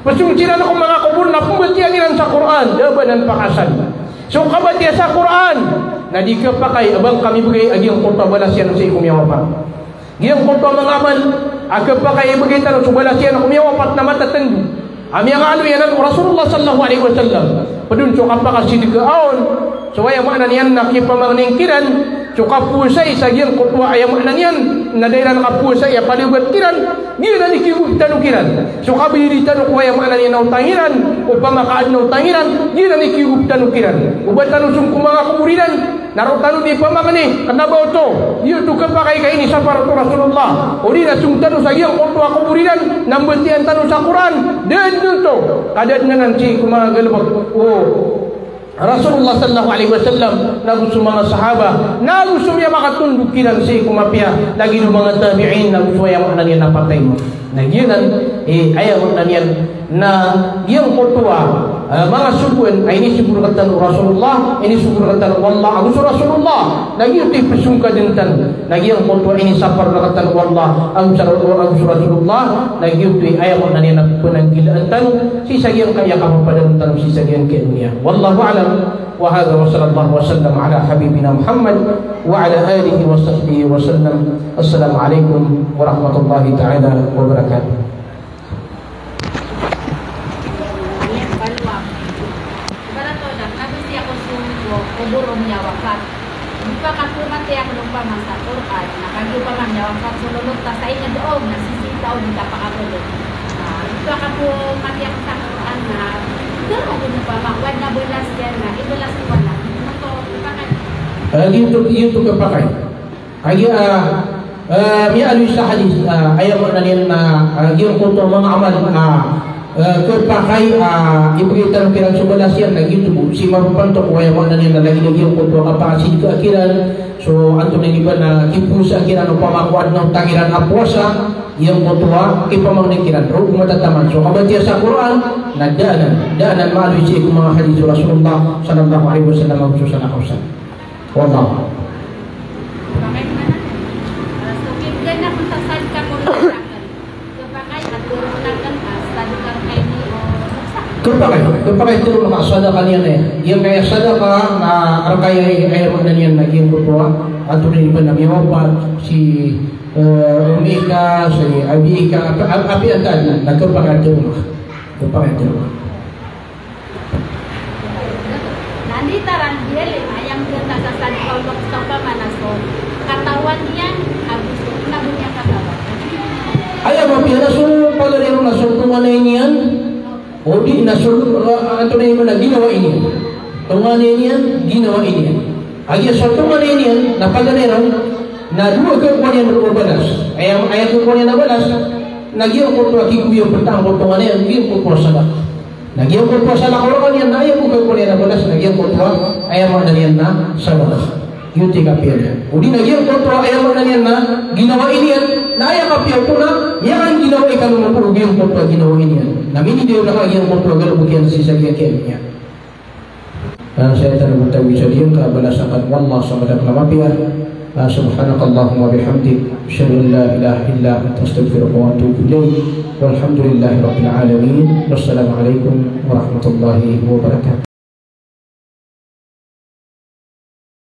Psong siran ko manga kobor na pmbatiya iran sa Qur'an, da a ba nan pakasan. So kabatiya sa Qur'an na di khapakay a ba ngka mibgay a giyangkoto a balas iyan sii ko miyawapat. Giyangkoto a manga amal a khapakay a ibgay tano so balas iyan ko miyawapat na matatnggo a miyakaaloy anan o Rasulullah sallallahu alaihi wasallam. Pd on so kapakasidka on, so aya maana niyan na kipamangnin kiran so kapowasai sa giyangkoto a aya maana niyan na da iran kapowasai a paliyogat kiran, giyanan i kiyogop tano kiran. So kabayadi tano ko aya maana niyan na otang iran, opama ka adn a otang iran, giyanan i kiyogop tano kiran. O ba tano song ko manga kobor iran, na roo tano di pamangni, kna ba oto, giyoto khapakay ka inisapar oto o Rasulullah. O di na song tano sa giyangkoto a kobor iran, na mbatiyaan tano sa Qur'an, da dn oto. Ka da dn anan sii ko manga galbk o Rasulullah sallallahu alaihi wasallam, nago so manga sahaba, nago so miyakatontok kiran sii ko mapiya, lagid o manga tabi'in, nago so aya maana niyan na patay. Na giyanan i aya maana niyan na giyangkoto a, eh, manga sogoan a inisogo rktano o Rasulullah, inisogo rktano o Allah ago so Rasulullah, na giyoto i psongkadn tano. Na giyangkoto a inisapar rktano o Allah ago so, ago so Rasulullah, na giyoto i aya maana niyan na pnanggilaan tano sii sa giyangkaya kapapadalm tano sii sa giyangkaya doniya. Wallahu a'lam. Wa hadha wa sallallahu wa sallam ala habibina Muhammad wa ala alihi wa sahbihi wa sallam. Assalamu alaikum warahmatullahi ta'ala wabarakatuh. Ibarat o da, na bisi ako so kobor o miyawafat. Di pa ka pmatiya ko opama sa Qur'an, na kagiya opama miyawafat so lolot ta sa ingd o, na sisii ta o di ta pakabaloy. Ah, di pa ka pmatiya ko sa Qur'an, na di ka di na pamakowa na balas iyan, na ibalas ko na. Ano to, di pa ka- Ah, giyoto, giyoto khapakay. Kagiya, ah, ah, miyaaloy sa hadith, ah, aya maana niyan na, ah, giyangkoto a manga amal, ah, ah, khapakay, ah, ibgay tano kiran so balas iyan na giyoto bo. Sii mapapantok o aya maana niyan na lagid a giyangkoto a kapakasidka kiran, so antonaa ini ba na kipowasa kiran opama ko adn a otang iran a powasa, giyangkoto a kipamangni kiran. Roo bo matataman. So kabatiya sa Qur'an, na da anan, da anan maaloy sii ko manga hadith o Rasulullah sallallahu alaihi wasallam ago so salakaw san. Wallahu. Khapakay, khapakay tharoon ka sadaka niyan, eh. Giyangkaya sadaka na rk aya, aya maana niyan na giyangkoto a antonaa ini ba na miyawafat si, eh, ummi ka, si abi ka, apiya, apiya antaa na, na khapakay tharoon ka. Khapakay tharoon ka. Na anda i tharoon iyan, aya maana sa sadaka o loks, opama na so katawan iyan ago so kna bo niyan katawan. Aya mapiya na so paganay ron na so tonganay niyan, odi na so, ah, antonaa ini ba na ginawai niyan. Tonganay niyan, ginawai niyan. Kagiya so tonganay niyan na paganay ron na dowa a khakowa niyan roo a balas. Aya, aya khakowa niyan a balas na giyangkoto a kikowa iyan ptaan ko tonganay niyan, giyangkoto a sadaka. Na giyangkoto a salakaw rkaniyan na aya bo khakowa niyan a balas na giyangkoto a aya maana niyan na sadaka. Giyoto i kapiya niyan. Odi na giyangkoto a aya maana niyan na ginawai niyan, na aya kapiya oto na miyaginawai kano oto o giyangkoto a ginawai niyan. Na minidayon ka giyangkoto a galbk iyan sii sa giyangkaya doniya. Ah, saya tano bo tawi sa giyangkaya balasan o Allah sa madakl a mapiya. Ah, subhanakallahumma bihamdik, asyhadu an la ilaha illa anta, astaghfiruka wa atubu ilaik. Walhamdulillahi rabbil alamin. Wassalamu alaikum warahmatullahi wabarakatuh.